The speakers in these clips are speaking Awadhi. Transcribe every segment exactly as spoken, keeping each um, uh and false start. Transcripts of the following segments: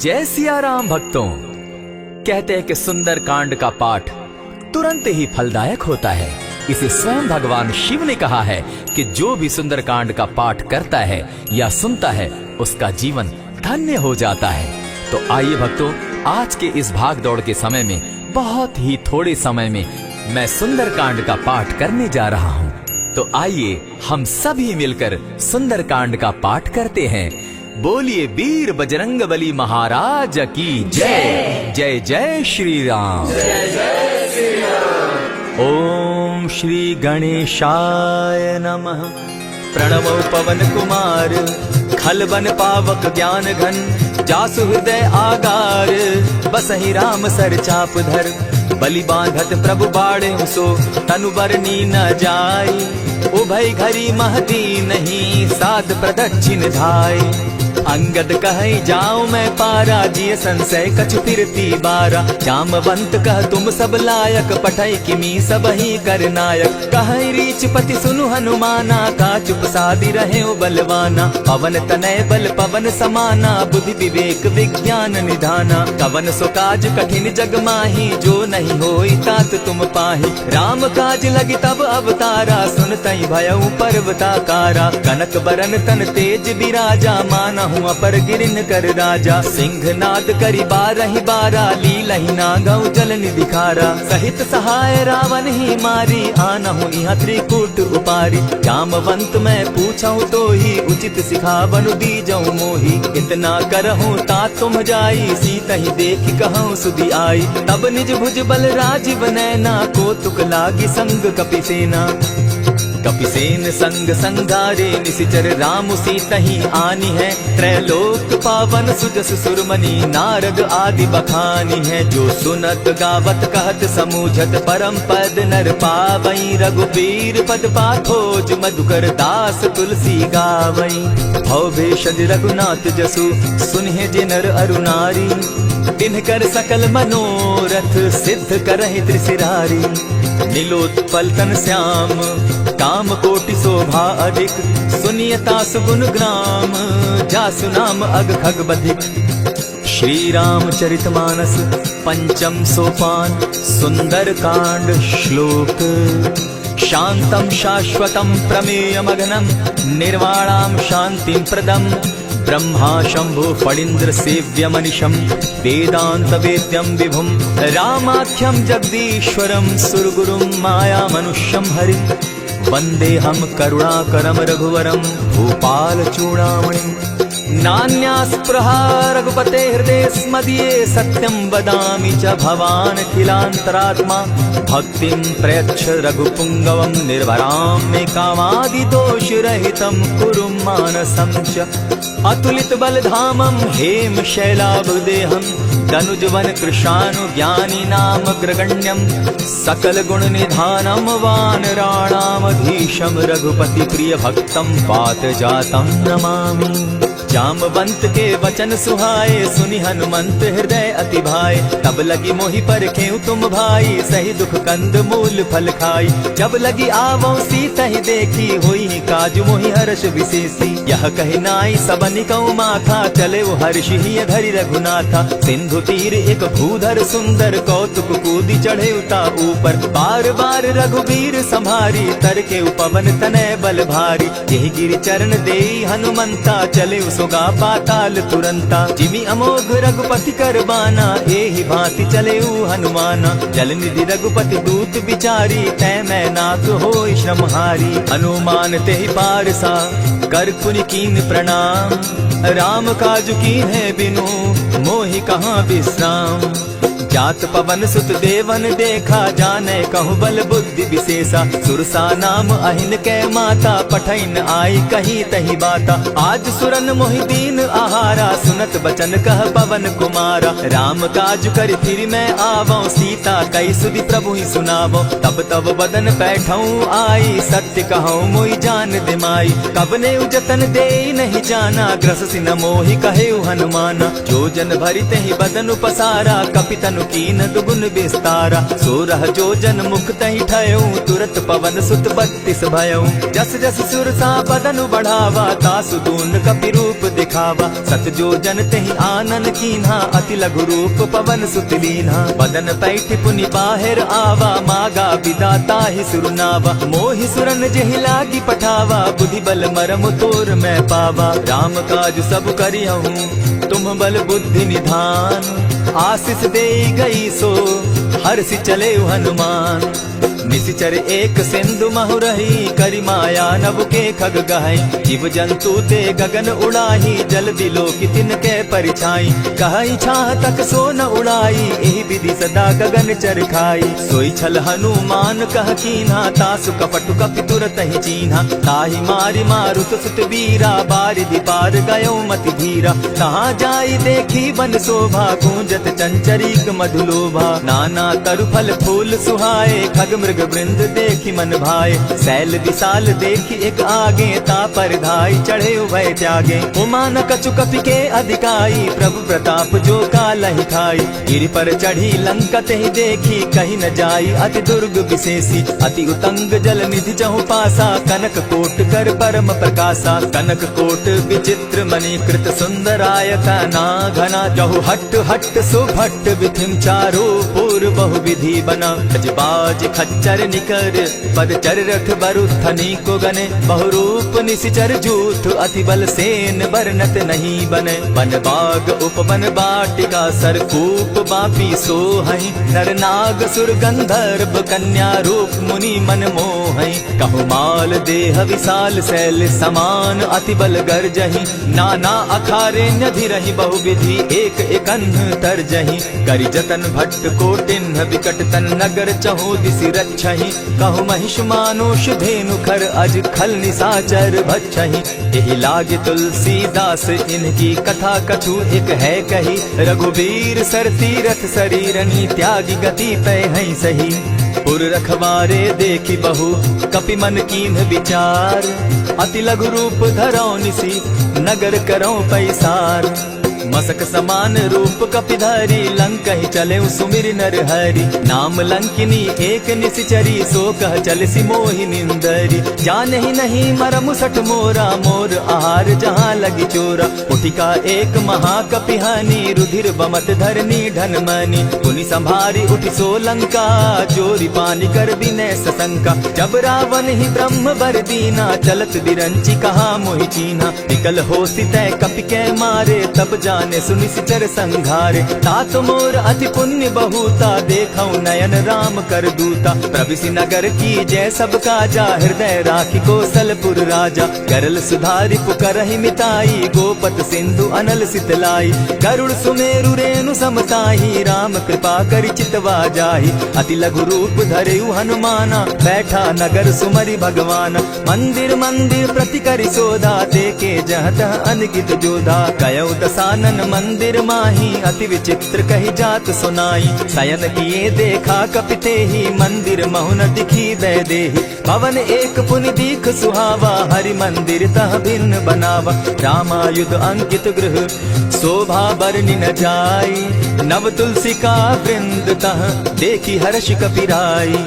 जय सिया राम भक्तों। कहते हैं कि सुंदरकांड का पाठ तुरंत ही फलदायक होता है। इसे स्वयं भगवान शिव ने कहा है कि जो भी सुंदरकांड का पाठ करता है या सुनता है, उसका जीवन धन्य हो जाता है। तो आइए भक्तों, आज के इस भाग दौड़ के समय में, बहुत ही थोड़े समय में मैं सुंदरकांड का पाठ करने जा रहा हूँ। तो आइए हम सभी मिलकर सुंदरकांड का पाठ करते हैं। बोलिए वीर बजरंग बली महाराज की जय। जय जय श्री राम। ओम श्री गणेशाय नमः। प्रणमो पवन कुमार, खल बन पावक ज्ञान घन, जासु हृदय आगार, बसहि राम सर चाप धर। बलि बांधत प्रभु बाढ़े सो, तनु बरनी न जाय। उभय घरी मह दीन्ही, सात प्रदक्षिण धाय। अंगद कहै जाउँ मैं पारा, जिय संसय कछु फिरति बारा। जामवंत कह तुम सब लायक, पठै किमी सबहि कर नायक। कहै रीचपति सुनु हनुमाना, का चुप सादि रहेउ बलवाना। पवन तनय बल पवन समाना, बुद्धि विवेक विज्ञान निधाना। कवन सो काज कठिन जग माही, जो नहीं होई तात तुम पाही। राम काज लगि तब अवतारा, सुनतहि भयउ पर्वताकारा। कनक बरन तन तेज बिराजा, मानहु अपर गिरिन कर राजा। सिंहनाद करि बारहि बारा, लीलहि नागउ जल निधि खारा। सहित सहाय रावनहि मारी, आनहु इहाँ त्रिकूट उपारी। जामवंत मैं पूछहु तोही, उचित सिखावनु दीजहु मोही। इतना करहु तात तुम जाई, सीतहि देखि कहउँ सुधि आई। तब निज भुज बल राजिव नैना, कोतुक लागि संग कपिसेना। कपिसेन संग संघारे, निसिचर राम सीतहि आनिहैं। त्रैलोक पावन सुजसु सुरमनि, नारद आदि बखानिहैं। जो सुनत गावत कहत समूझत, परम पद नर पावई। रघुबीर पद पाखोज, मधुकर दास तुलसी गावई। भव भेषज रघुनाथ जसु, सुनिहें जे नर अरु नारी। तिनकर सकल मनोरथ, सिद्ध करहिं त्रिसिरारी। नीलोत्पल तन श्याम, काम कोटि शोभा अधिक। सुनिय तासु गुन ग्राम, जासु नाम अग खग बधिक। श्री रामचरित मानस पंचम सोपान, सुंदर कांड श्लोक। शांतं शाश्वतं प्रमेयमघनं, निर्वाणां शांतिं प्रदं। ब्रह्मा शंभु फणींद्र सेव्यमनिशं, वेदांत वेद्यं विभुं रामाख्यं जगदीश्वरं, सुरगुरुं मायामनुष्यं हरिं। वंदेऽहं करुणाकरं रघुवरं, भूपाल चूड़ामणिं। नान्यास्पृहा रघुपते हृदयेऽस्मदीये, सत्यं वदामि च भवानखिलांतरात्मा। भक्तिं प्रयच्छ रघुपुंगवं, निर्भरां मे कामादिदोषरहितं, कुरु मानसं च अतुलित बल धामं, हेम शैलाभ देहं। दनुज वन कृशानु ज्ञानी नाम अग्रगण्यं, सकल गुण निधानम वानराणामधीशम। रघुपति प्रिय भक्तम, तात जातम नमामि। जामवंत के वचन सुहाए, सुनि हनुमंत हृदय अति भाए। तब लगी मोहि परखेउ तुम भाई, सही दुख कंद मूल फल खाई। जब लगी आवउँ सीतहि देखी, होई काज मोहि हर्ष विशेषी। यह कहि नाई सबनि कउँ माथा, चलेउ हर्षि हिय धरि रघुनाथा। सिंधु तीर एक भूधर सुंदर, कौतुक कूदि चढ़ेउ ता ऊपर। बार बार रघुबीर सम्हारी, तरकेउ पवन तनय बल भारी। जेहि गिरि चरण देई हनुमंता, चलेउ सोगा पाताल तुरंता। जिमि अमोघ रघुपति कर बाना, एहि भांति चलेउ हनुमाना। जल निधि रघुपति दूत बिचारी, तैं मैं नाथ होई श्रमहारी। हनुमान तेहि पारसा, कर पुनि कीन प्रणाम। राम काज कीन्हे बिनु, मोहि कहाँ विश्राम। जात पवन सुत देवन देखा, जाने कहु बल बुद्धि विशेषा। सुरसा नाम अहिन कै माता, पठइन आई कही तही बाता। आज सुरन मोहि दीन आहारा, सुनत बचन कह पवन कुमारा। राम काज करि फिरि मैं आवउँ, सीता कहि सुधि प्रभुहि सुनावउँ। तब तब बदन पैठउँ आई, सत्य कहउँ मोहि जान दे माई। कवनेउ जतन देई नहीं जाना, ग्रससि न मोहि कहेउ हनुमाना। जो जन भरि तेहि बदन पसारा, कपि तनु कीन्ह दुगुन बिस्तारा। सोरह जोजन मुख तहि ठयउ, तुरत पवन सुत बत्तीस भयउ। जस जस सुरसा बदन बढ़ावा, तासु दून कपि रूप दिखावा। सत जोजन तेहि आनन कीन्हा, अति लघु रूप पवन सुत लीन्हा। बदन पैठि पुनि बाहिर आवा, मागा बिदा ताहि सुरनावा। मोहि सुरन जेहि लागि पठावा, बुद्धि बल मरम तोर मैं पावा। राम काज सब करिहउँ तुम बल बुद्धि निधान, आसिस देइ गई सो हरसि चलेउ हनुमान। निसिचर एक सिंधु महु रही, करि माया नभ के खग गहइ। जीव जंतु ते गगन उड़ाही, जल बिलोकि तिनके परिछाई। कहइ छाह तक सो न उड़ाई, एहि विधि सदा गगन चर खाई। सोइ छल हनुमान कह कीन्हा, तासु कपटु कपि तुरतहि चीन्हा। ताहि मारि मारुत सुत बीरा, बारिधि पार गयो मति धीरा। तहाँ जाइ देखि वन शोभा, गूंजत चंचरीक मधुलोभा। नाना तरु फल फूल सुहाए, खग मृग वृंद देखि मन भाए। सैल विशाल देखि एक आगे, ता पर धाइ चढ़े उभय त्यागे। उमा न कछु कपि के अधिकाई, प्रभु प्रताप जो कालहि खाई। गिरि पर चढ़ी लंका तेहि देखी, कहि न जाई अति दुर्ग विशेषी। अति उतंग जल निधि जहु पासा, कनक कोट कर परम प्रकासा। कनक कोट विचित्र मणि कृत सुंदरायतना घना, जहु हट हट सुभट विधिम चारो पुर बहु विधि बना। गज बाज खच्चर निकर पद चर रथ बरु थनी को गने, बहुरूप निसिचर जूथ अति बल सेन बरनत नहीं बने। वन बाग उपवन बाटिका सरकूप बापी सोहइ, नर नाग सुर गंधर्व कन्या रूप मुनि मन मोहइ। कहु माल देह विशाल सैल समान अति बल गर्जहि, नाना अखारे न्यधिरहि बहुविधि एक एकन्ह तर्जहि। करि जतन भट्ट कोटिन्ह विकट तन नगर चहु दिसि रक्षहि। कहु महिष मानुष धेनु खर अज खल निसाचर भक्षहि। एहि लागि तुलसीदास इनकी कथा कछु एक है कही। रघुबीर सर तीरथ सरीरनि त्यागि गति पै हइँ सही। पुर रखवारे देखि बहु कपि मन कीन्ह विचार। अति लघु रूप धरौ निसि नगर करौ पैसार। मसक समान रूप कपि धरि लंकहि चलेउ सुमिरि नर हरि। नाम लंकिनी एक निसिचरी सो कह चलिसि मोहि निंदरी। जानहि नहीं मरम सठ मोरा मोर आहार जहाँ लगि चोरा। उठिका एक महाकपि हनि रुधिर बमत धरनी ढन मनि। पुनि संभारि उठि सो लंका जोरि पानि कर बिनय ससंका। जब रावनहि ब्रह्म बर दीना चलत बिरंचि कहा मोहि चीन्हा। निकल होसि तै कपि कै मारे तब जानेसु निसिचर संघारे। तात मोर अति पुण्य बहुता देखउ नयन राम कर दूता। प्रबिसि नगर कीजे सब काजा हृदय राखि कोसलपुर राजा। गरल सुधारि पुकारहि मिताई, गोपत सिंधु अनल सितलाई। गरुड़ सुमेरु रेणु सम ताही, राम कृपा करि चितवा जाहि। अति लघु रूप धरेउ हनुमाना, बैठा नगर सुमरि भगवाना। मंदिर मंदिर प्रति करि सोधा, देखे जहाँ तहाँ अनगित जोधा। गयउ दसानन मंदिर माही, अति विचित्र कहि जात सुनाई। सयन किए देखा कपि तेहि, मंदिर महु न दिखी दै देहि। भवन एक पुनि दीख सुहावा, हरि मंदिर तह भिन्न बनावा। रामायुध अंकित गृह, शोभा बरनि न जाई। नव तुलसी का वृंद तह, देखि हर्ष कपि राई।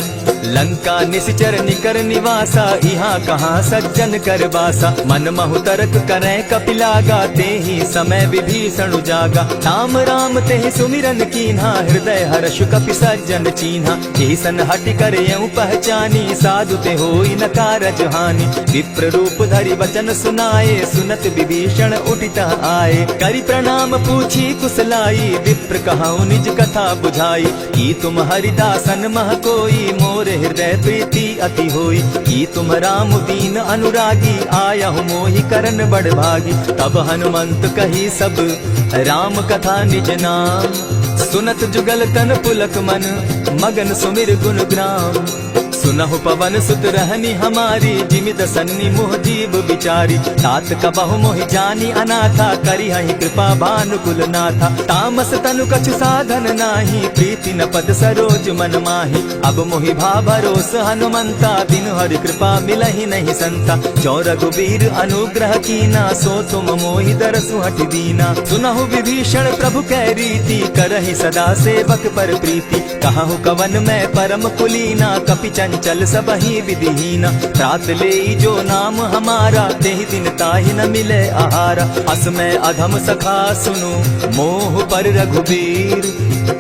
लंका निसिचर निकर निवासा, इहाँ कहाँ सज्जन कर बासा। मन महु तरक करै कपि लागा, तेहि समय विभीषण उजागा। राम राम तेहि सुमिरन कीन्हा, हृदय हर्ष कपि सज्जन चीन्हा। एहि सन हठि कर यउँ पहचानी, साधु ते होई न कारज हानि। विप्र रूप धरि वचन सुनाए, सुनत विभीषण उठि तह आए। करि प्रणाम पूछी कुसलाई, विप्र कहउँ निज कथा बुझाई। की तुम हरिदासन मह कोई, मोर हृदय प्रीति अति होई। की तुम राम दीन अनुरागी, आयहु मोहि करन बड़ भागी। तब हनुमंत कही सब राम कथा निज नाम। सुनत जुगल तन पुलक मन, मगन सुमिर गुन ग्राम। सुनहु पवन सुत रहनि हमारी, जिमि दसन्नि मोह जीव बिचारी। तात कबहु मोहि जानि अनाथा, करिहहि कृपा भानुकुल नाथा। तामस तनु कछु साधन नाहीं, प्रीति न पद सरोज मन माहीं। अब मोहि भा भरोस हनुमंता, बिनु हरि कृपा मिलहि नहीं संता। जो रघुबीर अनुग्रह कीना, सो तुम मोहि दरसु हठि दीना। सुनहु विभीषण प्रभु कै रीति, करहि सदा सेवक पर प्रीति। कहहु कवन मैं परम कुलीना, कपि चंचल सबहि विधिहीना। त्रात लेई जो नाम हमारा, तेहि दिन ताहि न मिले आहारा। अस मैं अधम सखा सुनु, मोह पर रघुबीर।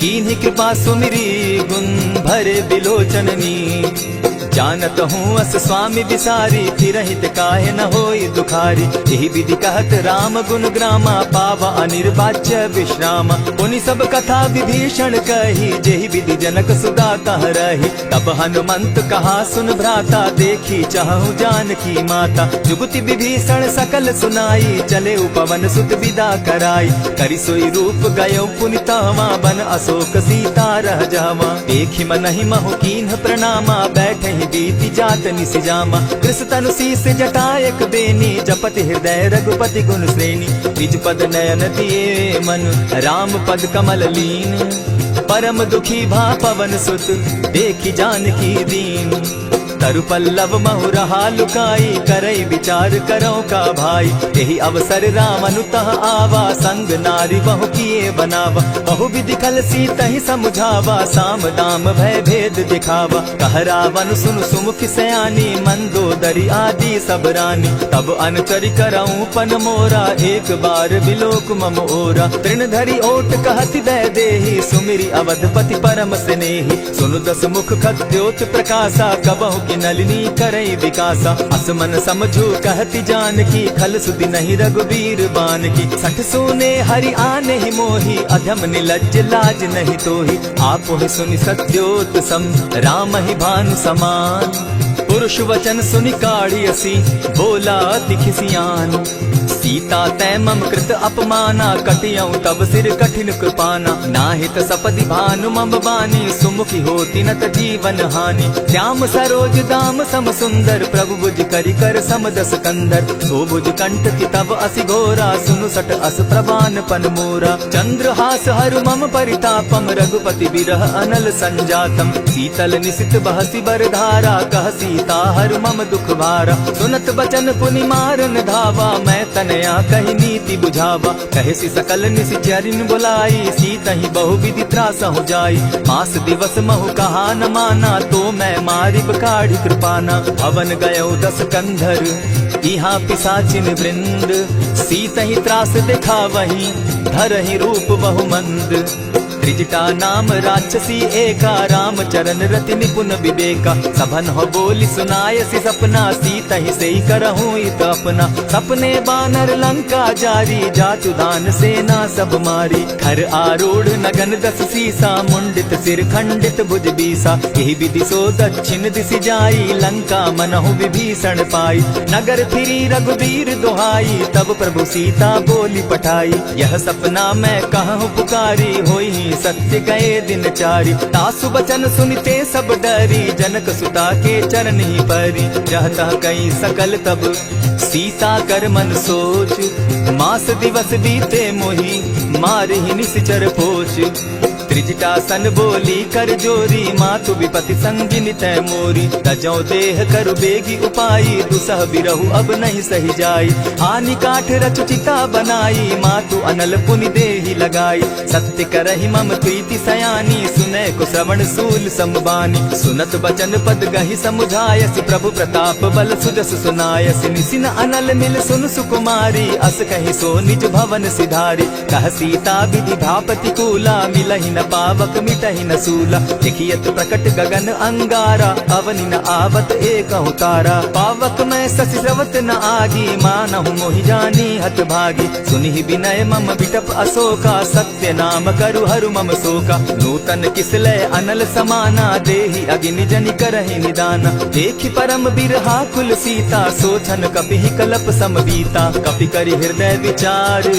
कीन्ही कृपा सुमिरी, गुन भरे बिलोचन नीर। जानत हूँ अस स्वामी बिसारी, फिरहित काहे न होई दुखारी। एहि विधि कहत राम गुन ग्रामा, पावा अनिर्वाच्य विश्रामा। पुनि सब कथा विभीषण कही, जेहि विधि जनक सुदा कह रही। तब हनुमंत कहा सुन भ्राता, देखी चहहु जानकी माता। जुगति विभीषण सकल सुनाई, चलेउ पवन सुत बिदा कराई। करि सोई रूप गयो पुनि तावाँ, बन अशोक सीता रह जावाँ। देखि मनहि महु कीन्ह प्रणामा, बैठहि बीति जात निसि जामा। कृस तनु सीस जटा एक बेनी, जपति हृदय रघुपति गुन श्रेणी। निज पद नयन दिए मन, राम पद कमल लीन। परम दुखी भा पवन सुत, देखि जानकी दीन। तरु पल्लव महु रहा लुकाई, करई बिचार करौ का भाई। एहि अवसर राम अनुतह आवा, संग नारि बहु किए बनावा। बहु विधि खल सीतहि समुझावा, साम दाम भय भेद दिखावा। कह रावन सुन सुमुखि सयानी, मंदोदरी आदि सब रानी। तब अनचरि करउँ पन मोरा, एक बार बिलोक मम ओरा। तृण धरि ओट कहति वैदेही, सुमिरि अवधपति परम स्नेही। सुनु दस मुख खद्योत प्रकासा, कबहु कि नलिनी करई विकासा। अस मन समझु कहति जानकी, खल सुधि नहीं रघुबीर बानकी। सठ सूने हरि आनेहि मोही, अधम निलज्ज लाज नहीं तोही। आपुहि सुनि सद्योत सम, रामहि भानु समान। पुरुष वचन सुनि काढ़ि असि, बोला अति खिसियान। सीता तैं मम कृत अपमाना, कटियउ तब सिर कठिन कृपाना। नाहित सपदि भानु मम बानी, सुमुखि होति नत जीवन हानि। श्याम सरोज दाम सम सुंदर, प्रभु भुज करि कर सम दस कंधर। सो भुज कंठ कि तब असि घोरा, सुनु सठ अस प्रमाण पन मोरा। चंद्रहास हरु मम परितापम, रघुपति विरह अनल संजातम। शीतल निशित बहसि बर धारा, कह सीता हरु मम दुख भारा। सुनत बचन पुनि मारन धावा, मैं तनया कहि नीति बुझावा। कहसि सकल निशिचरिन बुलाई, सीतहि बहु विधि त्रासहु जाई। मास दिवस महु कहा न माना, तो मैं मारिब काढ़ि कृपाना। भवन गयउ दस कंधर इहाँ पिसाचिन वृंद, सीतहि त्रास देखावहि धरहि रूप बहु मंद। त्रिजटा नाम राक्षसी एका, रामचरण रति निपुन विवेका। सभनहु बोलि सुनायसि सपना, सीतहि सेई करहु इत अपना। सपने बानर लंका जारी, जातु दान सेना सब मारी। खर आरूढ़ नगन दस सीसा, मुंडित सिर खंडित भुज बीसा। एहि विधि सो दक्षिण दिसि जाई, लंका मनहु विभीषण पाई। नगर फिरी रघुबीर दुहाई, तब प्रभु सीता बोलि पठाई। यह सपना मैं कहहु पुकारी, होइहीं सत्य कए दिन चारी। तासु बचन सुनिते सब डरी, जनक सुता के चरणहि परी। जह तह कई सकल तब सीता कर मन सोच, मास दिवस बीते मोहि मारिहि निसिचर पोच। त्रिजटा सन बोली कर जोरी, मातु विपति संगिनी तैं मोरी। तजौ देह करु बेगी उपाई, दुसह बिरहु अब नहीं सहि जाई। आनि काठ रचु चिता बनाई, मातु अनल पुनि देहि लगाई। सत्य करहि मम प्रीति सयानी, सुनैकु श्रवण सूल सम बानी। सुनत बचन पद गहि समुझायसि, प्रभु प्रताप बल सुजसु सुनायसि। निसिन अनल मिल सुन सुकुमारी, अस कहि सो निज भवन सिधारी। कह सीता विधि भा प्रतिकूला, मिलहि न पावक मिटहि न सूला। देखि अति प्रकट गगन अंगारा, अवनि न आवत एकहु तारा। पावक मैं ससि स्रवत न आगी, मानहु मोहि जानी हत भागी। सुनिहि बिनय मम बिटप असोका, सत्य नाम करु हरु मम सोका। नूतन किस लै अनल समाना, देहि अगिनि जनि करहिं निदाना। देखि परम बिरहाकुल सीता, सो छन कपिहि कलप सम बीता। कपि करि हृदय बिचार,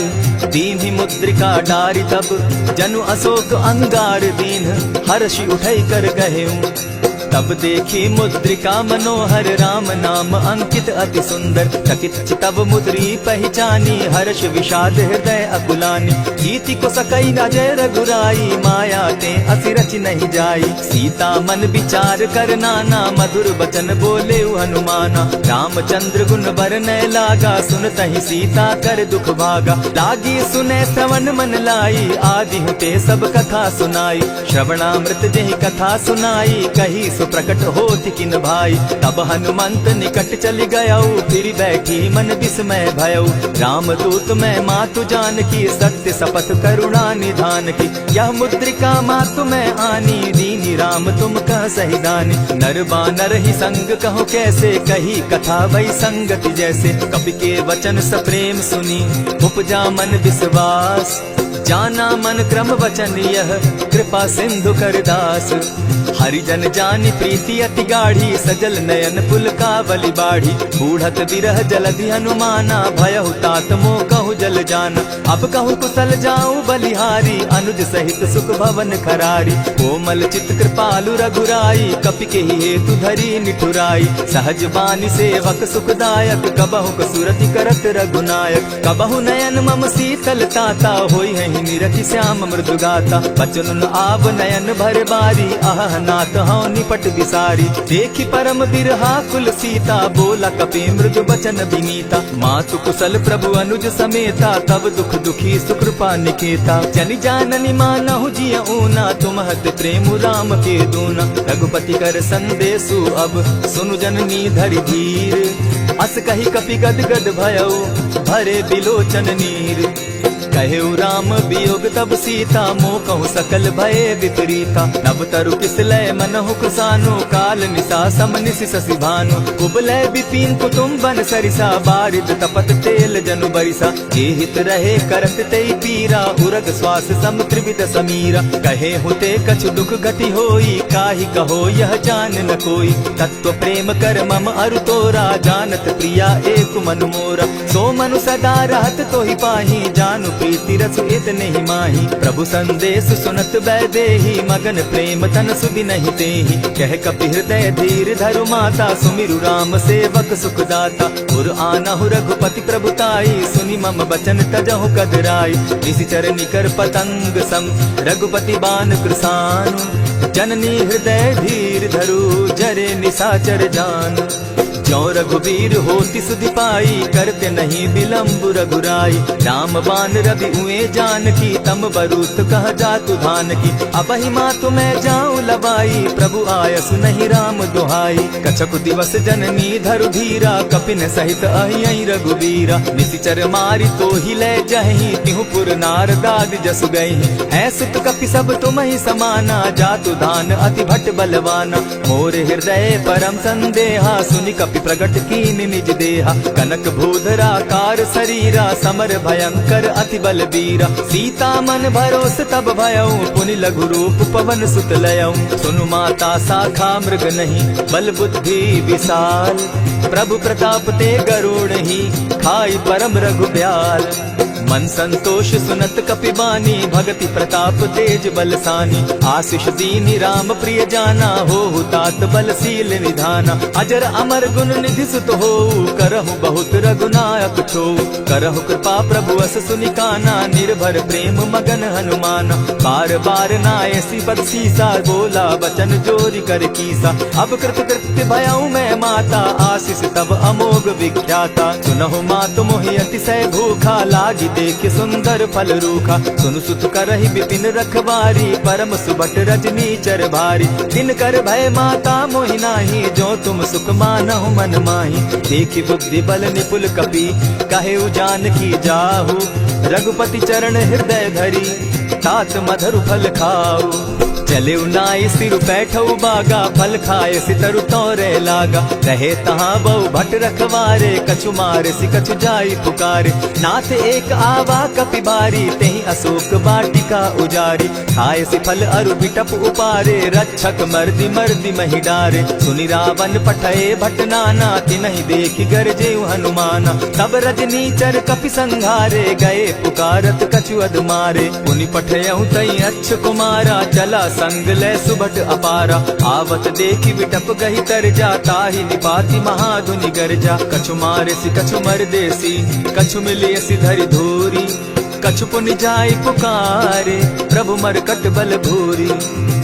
दीन्हि मुद्रिका डारि तब, जनु असोक अंगार दीन्ह, हरषि उठइ कर गहेउ। तब देखी मुद्रिका मनोहर, राम नाम अंकित अति सुंदर। चकित चितव मुद्री पहिचानी, हर्ष विषाद हृदय अकुलानी। कीति को सकई अजय रघुराई, माया ते असि रचि नहीं जाई। सीता मन विचार कर नाना, मधुर वचन बोलेउ हनुमाना। रामचंद्र गुण बरनय लागा, सुनतहि सीता कर दुख भागा। लागी सुनय श्रवण मन लाई, आदि हुते सब कथा सुनाई। श्रवणामृत जेहि कथा सुनाई, कही सो प्रकट होत किन भाई। तब हनुमंत निकट चलि गयउ, फिरि बैठी मन विस्मय भयउ। रामदूत मय मातु जानकी, सत्य सपथ करुणा निधान की। यह मुद्रिका मातु मय आनी, दीनि राम तुम कह सही दानी। नर बानर ही संग कहु कैसे, कही कथा वही संगति जैसे। कपि के वचन सप्रेम सुनी, उपजा मन विश्वास। जाना मन क्रम वचन यह, कृपा सिंधु कर दास। हरिजन जानि प्रीति अति गाढ़ी, सजल नयन पुलकावली बाढ़ी। बूढ़त विरह जलधि हनुमाना, भयहु तात मोह कहु जल जाना। अब कहु कुसल जाउ बलिहारी, अनुज सहित सुख भवन खरारी। कोमल चित कृपालु रघुराई, कपि केहि हेतु धरी निठुराई। सहज बानी सेवक सुखदायक, कबहुक सुरति करत रघुनायक। कबहु नयन मम शीतल ताता, होइहहि निरखि श्याम मृदु गाता। बचन न आव नयन भर बारी, अहह नाथ हौ निपट बिसारी। देखि परम बिरहाकुल सीता, बोला कपि मृदु बचन बिनीता। मातु कुसल प्रभु अनुज समेता, तब दुख दुखी सुकृपा निकेता। जनि जाननि मानहु जिय ऊना, तुम हत प्रेम राम के दूना। रघुपति कर संदेसु अब, सुनु जननी धरि धीर। अस कहि कपि गद गद भयउ, भरे बिलोचन नीर। कहेउ राम बियोग तब सीता, मोह कहु सकल भए विपरीता। नव तरु किस लय मनहु कुसानु, काल निसा सम निसि ससि भानु। कुबलय बिपिन कुटुम बन सरिसा, बारिद तपत तेल जनु बरिसा। जे हित रहे करत तेइ पीरा, उरग श्वास सम त्रिविध समीरा। कहेउ ते कछु दुख घटि होई, काहि कहो यह जान न कोई। तत्व प्रेम कर मम अरु तोरा, जानत प्रिया एक मनु मोरा। सो मनु सदा रहत तोहि पाही, जानु प्रीति रस इतनेहि माही। प्रभु संदेस सुनत वैदेही, मगन प्रेम तन सुधि नहीं तेही। कह कपि हृदय धीर धरु माता, सुमिरु राम सेवक सुखदाता। उर आनहु रघुपति प्रभु ताई, सुनि मम बचन तजहु कदराई। निसिचर निकर पतंग सम, रघुपति बान कृसानु। जननी हृदय धीर धरु, जरे निसाचर जान। ज्यों रघुबीर होति सुधि पाई, करते नहीं विलंब रघुराई। राम बान रवि उए जानकी, तम बरूत कह जातु धानकी। अबहि मातु मैं जाउँ लवाई, प्रभु आयसु नहीं राम दुहाई। कछकु दिवस जननी धरु धीरा, कपिन सहित अहियइ रघुबीरा। निसिचर मारि तोहि लय जहहीं, तिहु पुर नारदादि जसु गइहीं। हैं सुत कपि सब तुमहि समाना, जातु धान अति भट बलवाना। मोर हृदय परम संदेहा, सुनि कपि प्रगट कीन निज देहा। कनक भूधर आकार सरीरा, समर भयंकर अति बलबीरा। सीता मन भरोस तब भयउ, पुनि लघु रूप पवन सुत लयउ। सुनु माता शाखा मृग नहीं, बल बुद्धि विशाल। प्रभु प्रताप ते गरुड़ही, खाई परम रघु ब्याल। मन संतोष सुनत कपि बानी, भगति प्रताप तेज बल सानी। आशिष दीनि राम प्रिय जाना, होहु तात बल शील निधाना। अजर अमर गुण निधि सुत होऊ, करहु बहुत रघुनायक छोऊ। करहु कृपा प्रभु अस सुनि काना, निर्भर प्रेम मगन हनुमाना। बार बार नायसि बख्शीसा, बोला बचन जोरि कर कीसा। अब कृत कृत्य भयउ मैं माता, आशिष तब अमोघ विख्याता। सुनहु मातु मोहि अतिशय भूखा, लागि देखि सुंदर फल रूखा। सुनु सुत करहि विपिन रखवारी, परम सुभट रजनीचर भारी। तिनकर भय माता मोहि नाही, जो तुम सुख मानहु मन माही। देखि बुद्धि बल निपुल कपि, कहेउ जानकी जाहु। रघुपति चरण हृदय धरी, तात मधुर फल खाऊ। चलेउ नाइ सिर बैठउ बागा, फल खायसि तरु तोरे लागा। रहे तहाँ बहु भट रखवारे, कछु मारसि कछु जाई पुकारे। नाथ एक आवा कपि बारी, तेहि अशोक वाटिका उजारी। खायसि फल अरु बिटप उपारे, रक्षक मरदि मरदि महि डारे। सुनि रावन पठए भट नाना, तिनहि देखि गरजेउ हनुमाना। तब रजनीचर कपि संघारे, गए पुकारत कछु अधमारे। पुनि पठयउ तइ अच्छ कुमारा, चला संग लै सुभट अपारा। आवत देखि विटप गहि तर जा, ताहि निपाति महाधुनि गरजा। कछु मारेसि कछु मरदेसि, कछु मिलियसि धरि धूरि। कछु पुनि जाइ पुकारे, प्रभु मरकट बल भूरि।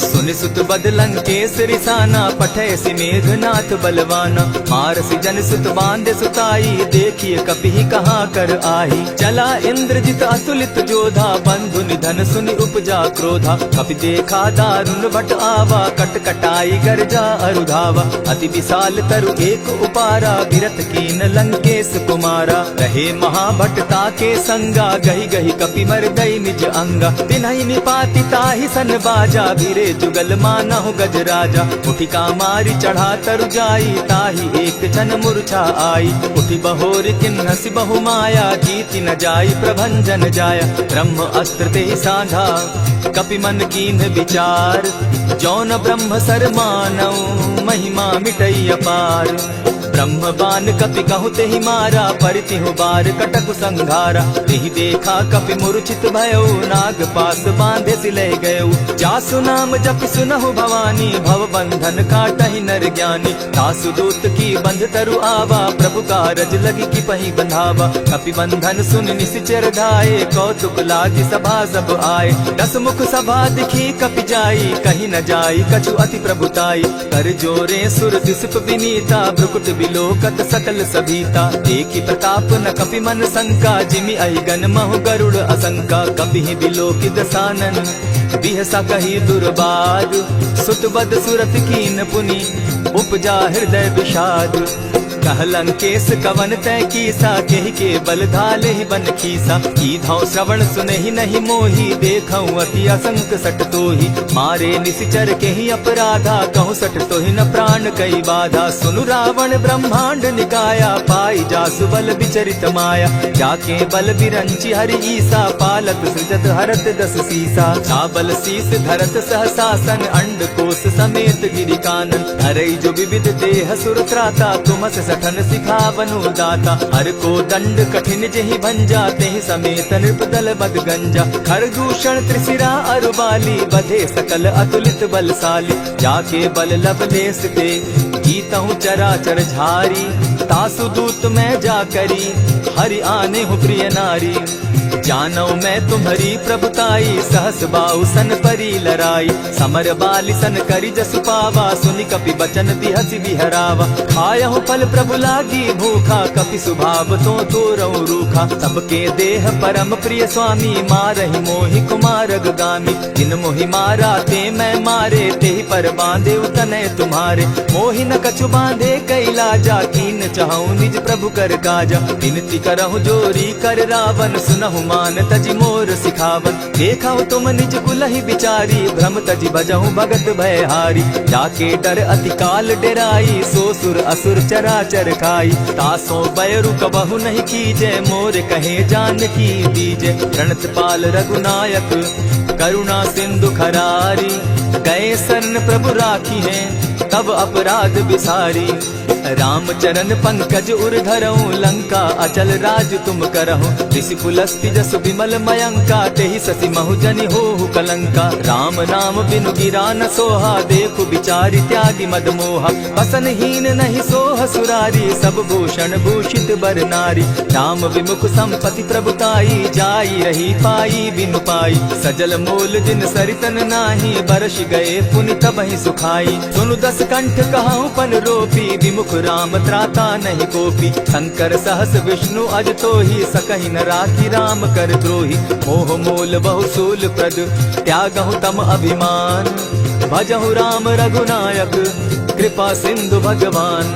सुनि सुत बद लंकेस रिसाना, पठैसि मेघनाथ बलवाना। मारसि जन सुत बाँधे सुताई, देखिय कपिहि कहाँ कर आही। चला इंद्रजित अतुलित जोधा, बंधु निधन सुनि उपजा क्रोधा। कपि देखा दारुन भट आवा, कट कटाई गरजा अरु धावा। अति विसाल तरु एक उपारा, बिरथ कीन लंकेस कुमारा। रहे महाभट ताके संगा, गहि गहि कपि मरदइ निज अंगा। तिन्हइ निपाति ताहि सन बाजा, भिरे जुगल मानहु गजराजा। उठि कामारि चढ़ा तरु जाई, ताहि एक छन मूर्छा आई। उठि बहोरि किन्हसि बहु माया, जीति न जाई प्रभंजन जाया। ब्रह्म अस्त्र तेहि साधा, कपि मन कीन्ह विचार। जौन ब्रह्म सर मानउ, महिमा मिटइ अपार। ब्रह्म बान कपि कहु तेहि मारा, परितिहु बार कटकु संघारा। तेहि देखा कपि मूर्छित भयउ, नाग पास बाँधेसि लै गयउ। जासु नाम जपि सुनहु भवानी, भव बंधन काटहि नर ज्ञानी। तासु दूत की बंध तरु आवा, प्रभु कारज लगी कीपहि बंधावा। कपि बंधन सुनि निसिचर धाए, कौतुक लागी सभा सब आए। दस मुख सभा दिखि कपि जाई, कहि न जाई कछु अति प्रभुताई। कर जोरे सुर दिसप बिनीता, भ्रुकुट बिलोकत सकल सभीता। देखि प्रताप न कपि मन संका, जिमि अहिगन महु गरुड़ असंका। कपिहि बिलोकि दसानन बिहसा कहि दुर्बाद, सुत बद सुरत कीन पुनि उपजा हृदय विषाद। कह लंकेस कवन तैं कीसा, केहि के बल धालेहि बन खीसा। कीधौं श्रवण सुनेहि नहि मोहि, देखौं अति असंक सट तोहि। मारे निसिचर केहि अपराधा, कहूँ सट तोहि न प्राण कइ बाधा। सुनु रावण ब्रह्मांड निकाया, पाई जासु बल विचरित माया। जाके बल बिरंचि हरि ईसा, पालत सृजत हरत दस सीसा। जा बल सीस धरत सहसासन, अंड कोस समेत गिरि कानन। धरई जो विविध देह सुर त्राता, तुमस सठन सिखावनु दाता। हर को दंड कठिन जेहि भंजा, तेहि समेत नृप दल बद गंजा। खर दूषण त्रिशिरा अरु बाली, बधे सकल अतुलित बलशाली। जाके बल लवलेस ते, जीतहु चराचर झारी। तासु दूत मैं जा करी, हरि आनेहु प्रिय नारी। जानौ मैं तुम्हरी प्रभुताई, सहस बाउ सन परी लराई। समर बालि सन करि जसु पावा, सुनि कपि बचन बिहसि बिहरावा। खायहु फल प्रभु लागी भूखा, कपि सुभाव तों तोरौ रूखा। सबके देह परम प्रिय स्वामी, मारहि मोहि कुमारग गामी। जिन मोहि मारा ते मैं मारे, तेहि पर बाँधेउ तनय तुम्हारे। मोहि न कछु बाँधे कइ लाजा, कीन चहौं निज प्रभु कर काजा। बिनती करहु जोरी कर रावन, सुनहु मान तजि मोर सिखावन। देखहु तुम निज कुलहि बिचारी, भ्रम तजि भजहु भगत भयहारी। जाके डर अति काल डेराई, सो सुर असुर चराचर खाई। तासों बैरु कबहु नहीं कीजे, मोर कहे जानकी दीजे। प्रणत पाल रघुनायक करुणा सिंधु खरारी। गए शरण प्रभु राखिहें तब अपराध बिसारी। राम चरण पंकज उर धरहु, लंका अचल राज तुम करहु। ऋषि पुलस्ति जसु विमल मयंका, तेहि ससि महु जनि होहु कलंका। राम नाम बिनु गिरा न सोहा, देखु बिचारि त्यागि मद मोहा। बसन हीन नहीं सोह सुरारी, सब भूषण भूषित बर नारी। राम विमुख संपति प्रभुताई, जाई रही पाई बिनु पाई। सजल मोल जिन सरितन नाही, बरसि गए पुनि तबहिं सुखाई। सुनु दस कंठ कहउँ पन रोपी, विमुख राम त्राता नहीं कोपी। शंकर सहस विष्णु अज तोही, सकहि न राखी राम कर द्रोही। मोह मोल बहु सूल प्रद, त्यागहु तम अभिमान। भजहु राम रघुनायक, कृपा सिंधु भगवान।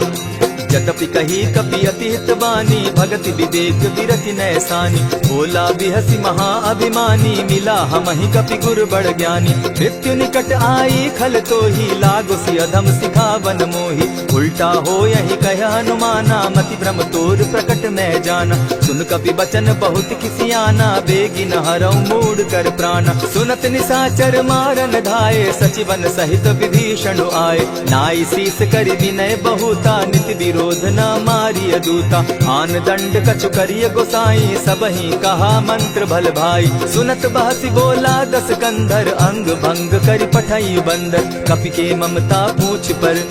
जतपि कही कपि अति हित बानी, भगति विवेक विरति नैसानी। बोला बिहसि महा अभिमानी, मिला हमहिं कपि गुर बड़ ज्ञानी। मृत्यु निकट आई खल तोही, लागोसि अधम सिखावन मोही। उल्टा होयहि कह हनुमाना, मति भ्रम तोर प्रकट मैं जाना। सुन कपि बचन बहुत किसियाना, बेगिन हरउ मूढ़ कर प्राना। सुनत निसाचर मारन धाए, सचिवन सहित विभीषण आए। नाई सीस करि विनय बहुता, नित विरोध क्रोध न मारिय दूता। आन दंड कछु करिय गोसाई, सबहिं कहा मंत्र भल भाई। सुनत बहसि बोला दस कंधर, अंग भंग करि पठई बंदर। कपि के ममता पूछ पर,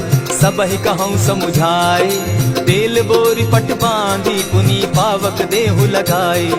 सबहिं कहउँ समुझाई। तेल बोरि पट बाँधि पुनि पावक देहु लगाई।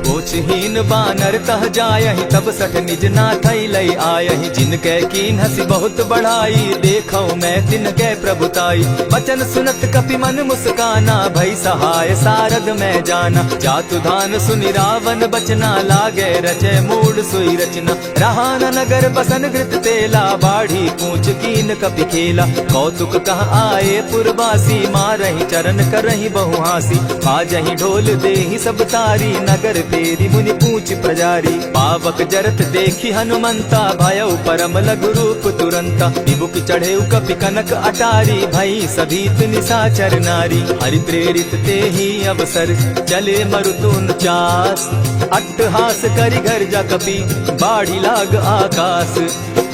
पूछहीन बानर तह जायहि, तब सठ निज नाथहि लइ आयहि। जिनके कीन्हसि बहुत बढ़ाई, देखउँ मैं तिनके प्रभुताई। बचन सुनत कपि मन मुस्काना, भई सहाय सारद मैं जाना। जातु धान सुनि रावन बचना, लागे रचे मूढ़ सोई रचना। रहा न नगर बसन घृत तेला, बाढ़ी पूछ कीन कपि खेला। कौतुक कह आए पुरवासी, मारहि चरन करहि बहु हाँसी। बाजहि ढोल देहि सब तारी, नगर फेरि मुनि पूछ प्रजारी। पावक जरत देखि हनुमंता, भयउ परम लघु रूप तुरंता। विबुक चढ़ेउ कपि कनक अटारी, भई सभीत निसाचर नारी। हरि प्रेरित तेहि अवसर, चले मरुतुन चास। अट्टहास करि गर्जा कपि, बाढ़ि लाग आकास।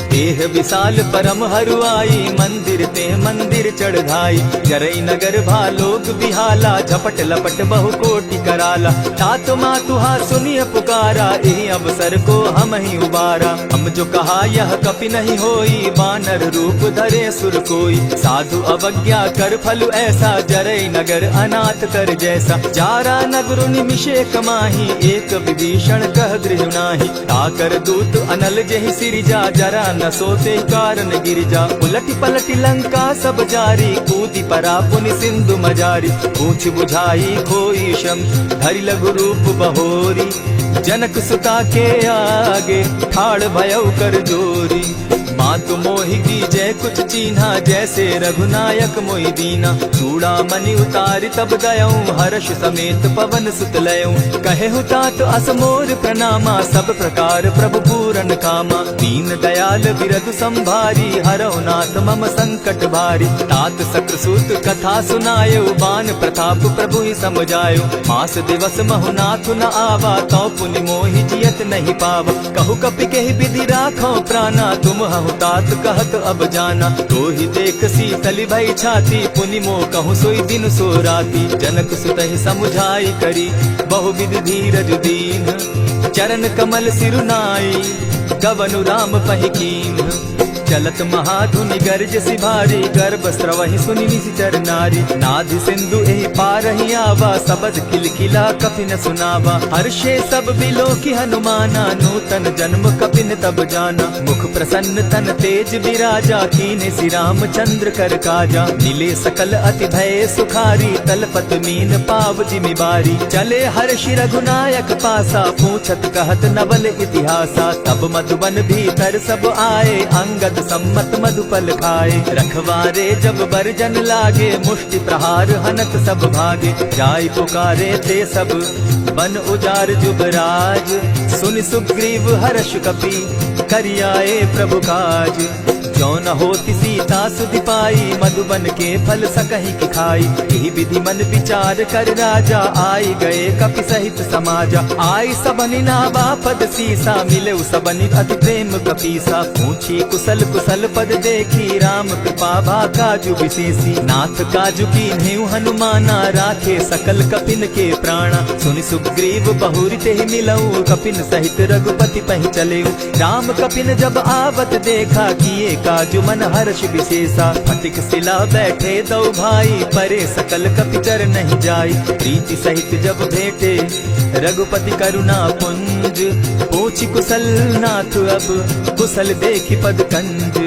देह विशाल परम हरुआई, मंदिर ते मंदिर चढ़ धाई। जरई नगर भा लोग बिहाला, झपट लपट बहु कोटि कराला। तात मातु हा सुनिय पुकारा, एहि अवसर को हमहिं उबारा। हम जो कहा यह कपि नहीं होई, बानर रूप धरे सुर कोई। साधु अवज्ञा कर फलु ऐसा, जरई नगर अनाथ कर जैसा। जारा नगरु निमिषे कमाही, एक विभीषण कह गृह नाही। ताकर दूत अनल जेहि सिरिजा, जरा न सोते कारण गिरिजा। उलटि पलटि लंका सब जारी, कूदि परा पुनि सिंधु मजारी। पूछ बुझाई खोई श्रम, धरि लघु रूप बहोरी। जनक सुता के आगे, ठाढ़ भयउ कर जोरी। मातु मोहि कीजे कुछ चीन्हा, जैसे रघुनायक मोहि दीना। चूड़ामणि उतारि तब दयउँ, हर्ष समेत पवन सुत लयउँ। कहेहु तात अस मोर प्रणामा, सब प्रकार प्रभु पूरन कामा। दीन दयाल बिरदु संभारी, हरउ नाथ मम संकट भारी। तात सक्रसूत कथा सुनायउ, बान प्रताप प्रभु ही सम जायउ। मास दिवस महु नाथु न आवा, तौ पुनि मोहि जियत नहीं पावा। कहु कपि केहि बिधि राखउ प्राना, तुम हहु तात कहत अब जाना। तोहि देख सीतलि भई छाती, पुनि मो कहु सोई दिन सो राती। जनक सुतहि समुझाई करी, बहु बिधि धीरज दीन्ह। चरन कमल सिरु नाई, गवनु राम पहि कीन्ह। चलत महाधुनि गरजसि भारी, गर्भ स्रवहि सुनि निशिचर नारी। नाधि सिंधु एहि पारहि आवा, सबद खिलखिला कपि न सुनावा। हर्षे सब बिलोकि हनुमाना, नूतन जन्म कपिन तब जाना। मुख प्रसन्न तन तेज बिराजा, कीन्हसि रामचंद्र कर काजा। मिले सकल अति भये सुखारी, तलपत मीन पाव जिमि बारी। चले हर्षि रघुनायक पासा, पूछत कहत नवल इतिहासा। तब मधुबन भीतर सब आए, अंगद सम्मत मधुफल खाए। रखवारे जब बरजन लागे, मुष्टि प्रहार हनत सब भागे। जाय पुकारे ते सब बन उजार जुबराज, सुनि सुग्रीव हर्ष कपि करि आए प्रभु काज। जौन होति सीता सुधि पाई, मधुबन के फल सकहि कि खाई। एहि बिधि मन बिचार कर राजा, आइ गए कपि सहित समाजा। आइ सबनि नावा पद सीसा, मिलेउ सबनि अति प्रेम कपीसा। पूछी कुसल कुसल पद देखी, राम कृपा भा काजु बिसेसी। नाथ काजु कीन्हेउ हनुमाना, राखे सकल कपिन के प्राणा। सुनि सुग्रीव बहुरि तेहि मिलउ, कपिन सहित रघुपति पहि चलेउ। राम कपिन जब आवत देखा, किए काजु मन हर्ष बिसेसा। फटिक सिला बैठे दउ भाई, परे सकल कपि चरनहिं जाई। प्रीति सहित जब भेंटे रघुपति करुणा पुंज, पूछि कुसल नाथ अब कुसल देखि पद कंज।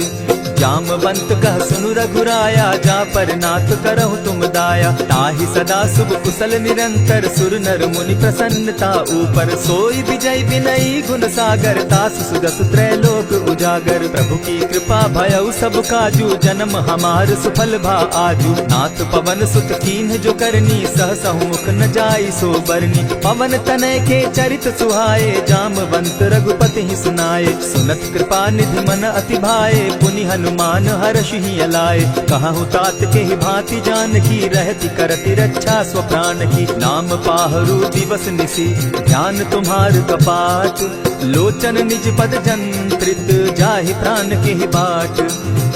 जामवंत कह सुनु रघुराया, जा पर नाथ करहु तुम दाया। ताहि सदा शुभ कुसल निरंतर, सुर नर मुनि प्रसन्नता ऊपर। सोई विजय विनयी गुण सागर, तासु सुजसु त्रैलोक उजागर। प्रभु की कृपा भयउ सब काजु, जनम हमार सुफल भा आजु। नाथ पवन सुत कीन्ह जो करनी, सहसहु मुख न जाई सो बरनी। पवन तनय के चरित सुहाए, जामवंत रघुपति ही सुनाए। सुनत कृपा निधि मन अति भाए, पुनि हनु मान हरषि हियँ लाए। कहहु तात केहि भाँति जानकी, रहति करति रक्षा स्वप्रानकी। नाम पाहरू दिवस निसि ध्यान तुम्हार कपाट। लोचन निज पद जंत्रित जाहि प्रान केहि बाट।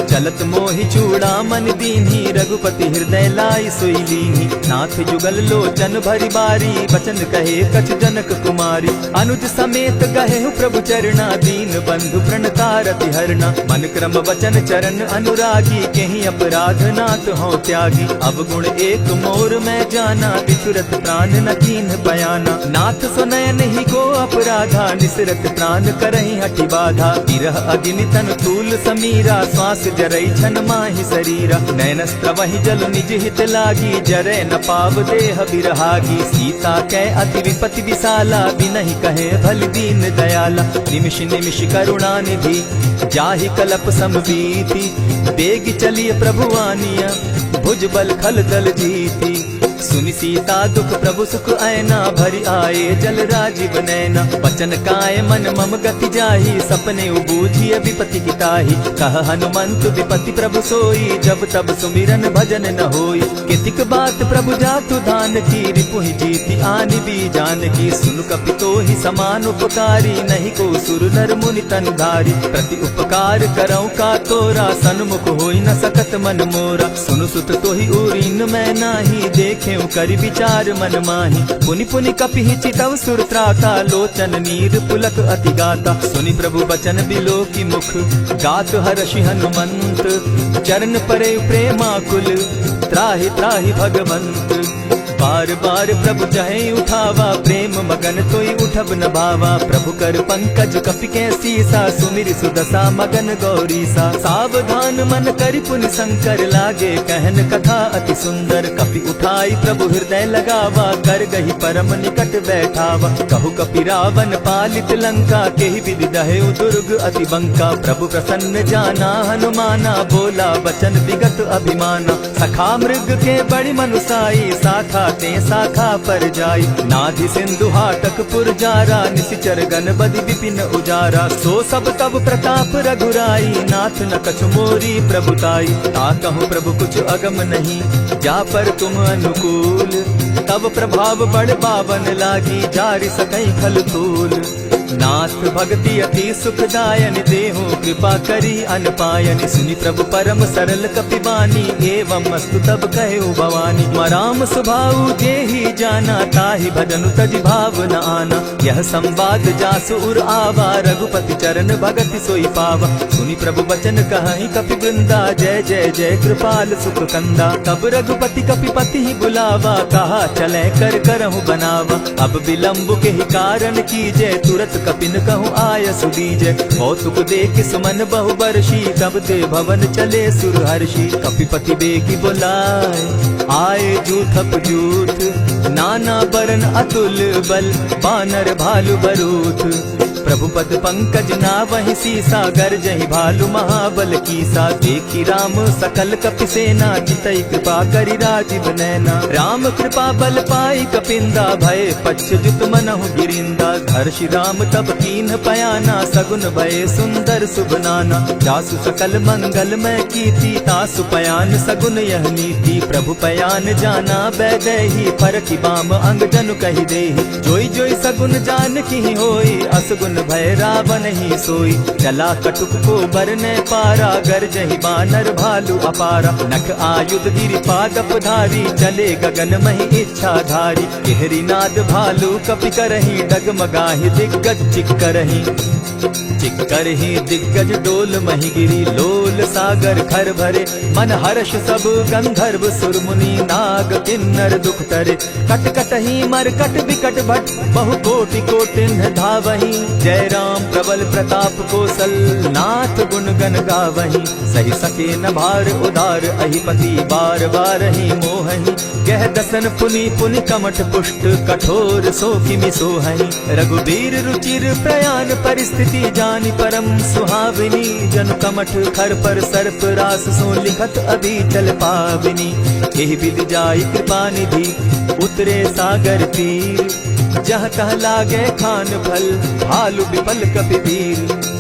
चलत मोहि चूड़ामन दीन्ही, रघुपति हृदय लाइ सोइ लीन्ही। नाथ जुगल लोचन भरि बारी, बचन कहे कछ जनक कुमारी। अनुज समेत गहेउ प्रभु चरणा, दीन बंधु प्रणता रति हरणा। मन क्रम वचन चरण अनुरागी, केहि अपराध नाथ हों त्यागी। अवगुण एक मोर मैं जाना, बिसुरत प्रान न कीन्ह पयाना। नाथ सो नयन ही को अपराधा, निसरत प्रान करहिं हठि बाधा। बिरह अगिनि तन तूल समीरा, श्वास जरई छन माहि सरीरा। नयन स्रवहिं जल निज हित लागी, जरै न पाव देह बिरहागी। सीता कै अति विपति विसाला, बिनहिं कहे भलि दीन दयाला। निमिष निमिष करुणा निधि जाहि कलप सम बीति। बेगि चलिय प्रभु आनिय भुज बल खल दल जीति। सुनि सीता दुख प्रभु सुख अयना, भरि आए जल राजिव नैना। बचन काए मन मम गति जाहि, सपने उबूझिय विपति की ताहि। कह हनुमंत विपति प्रभु सोई, जब तब सुमिरन भजन न होई। केतिक बात प्रभु जातु धान की, रिपुहि जीति आनि बी जानकी। सुनु कपि तोहि समान उपकारी, नहीं को सुर नर मुनि तन धारी। प्रति उपकार करौं का तोरा, सन्मुख होइ न सकत मन मोरा। सुनु सुत तोहि उरिन मैं नाही, देखेउ करि विचार मन माही। पुनि पुनि कपिहि चितव सुर त्राता, लोचन नीर पुलक अति गाता। सुनि प्रभु बचन बिलोकि मुख, गात हरषि हनुमंत। चरण परे प्रेमाकुल, त्राहि त्राहि भगवंत। बार बार प्रभु चहै उठावा, प्रेम मगन तोहि उठब न भावा। प्रभु कर पंकज कपि कै सीसा, सुमिरि सुदसा मगन गौरीसा। सावधान मन करि पुनि संकर, लागे कहन कथा अति सुंदर। कपि उठाई प्रभु हृदय लगावा, करगहि परम निकट बैठावा। कहु कपि रावन पालित लंका, केहि विधि दहेउ दुरुग अति बंका। प्रभु प्रसन्न जाना हनुमाना, बोला बचन विगत अभिमाना। सखा मृग के बड़ी मनुसाई, साखा ते साखा पर जाई। नाधि सिंधु हाटक पुर जारा, निसिचर गन बदि विपिन उजारा। सो सब तब प्रताप रघुराई, नाथ न कछु मोरी प्रभुताई। ताकहु प्रभु कुछ अगम नहीं, जा पर तुम अनुकूल। तब प्रभाव बड़ बावन लागी, जारि सकै खल तूल। नाथ भगति अति सुखदायनि, देहु कृपा करी अनपायनि। सुनि प्रभु परम सरल कपि बानी, एवं अस्तु तब कहेउ भवानी। मराम सुभाउ जेहि जाना, ताहि भजनु तजि भाव न आना। यह संवाद जासु उर आवा, रघुपति चरण भगति सोइ पावा। सुनि प्रभु बचन कहहिं कपि वृंदा, जय जय जय कृपाल सुख कंदा। तब रघुपति कपि पतिहि बुलावा, कहा चलैं कर करहु बनावा। अब विलंब केहि कारण कीजै, तुरत कपिन कहु आयसु दीजै। कौतुक देखि सुमन बहु बरसी, तब ते भवन चले सुर हरषि। कपिपति बेगि बोलाए आए जूथप जूथ, नाना बरन अतुल बल बानर भालु बरूथ। प्रभु पद पंकज नावहि सीसा, गरजहि भालु महाबल कीसा। देखि राम सकल कपि सेना, चितई कृपा करि राजिव नैना। राम कृपा बल पाई कपिंदा, भए पच्छ जुत मनहु गिरिंदा। हरषि राम तब कीन्ह पयाना, सगुन भए सुंदर सुभ नाना। जासु सकल मंगल मय कीति, तासु पयान सगुन यह नीति। प्रभु पयान जाना बैदेही, परखि बाम अंग जनु कहि देही। जोइ जोइ सगुन जानकिहि होई, असगुन भए रावनहि सोई। चला कटुक को बरनै पारा, गरजहि बानर भालु अपारा। नख आयुध गिरि पादप धारी, चले गगन महि इच्छाधारी। केहरि नाद भालु कपि करहिं, डगमगाहिं दिग्गज चिक्करहिं। चिक्करहिं दिग्गज डोल महि गिरि, लोल सागर खर भरे। मन हरष सब गंधर्व सुर मुनि, नाग किन्नर दुख टरे। कट कटहिं मरकट बिकट भट, बहु कोटि कोटिन्ह धावहिं। जय राम प्रबल प्रताप कोसल, नाथ गुन गन गावहिं। सहि सके न भार उदार अहिपति, बार बारहिं मोहहिं। गह दसन पुनि पुनि कमठ पुष्ट, कठोर सो किमि सोहहिं। रघुबीर रुचिर प्रयान परिस्थिति, जानि परम सुहाविनी। जनु कमठ खर पर सर्प रास सों, लिखत अबीचल पाविनी। एहि बिधि जाइ कृपा निधि उतरे सागर तीर। जह तह लागे खान फल भालु बिपल कपि वीर।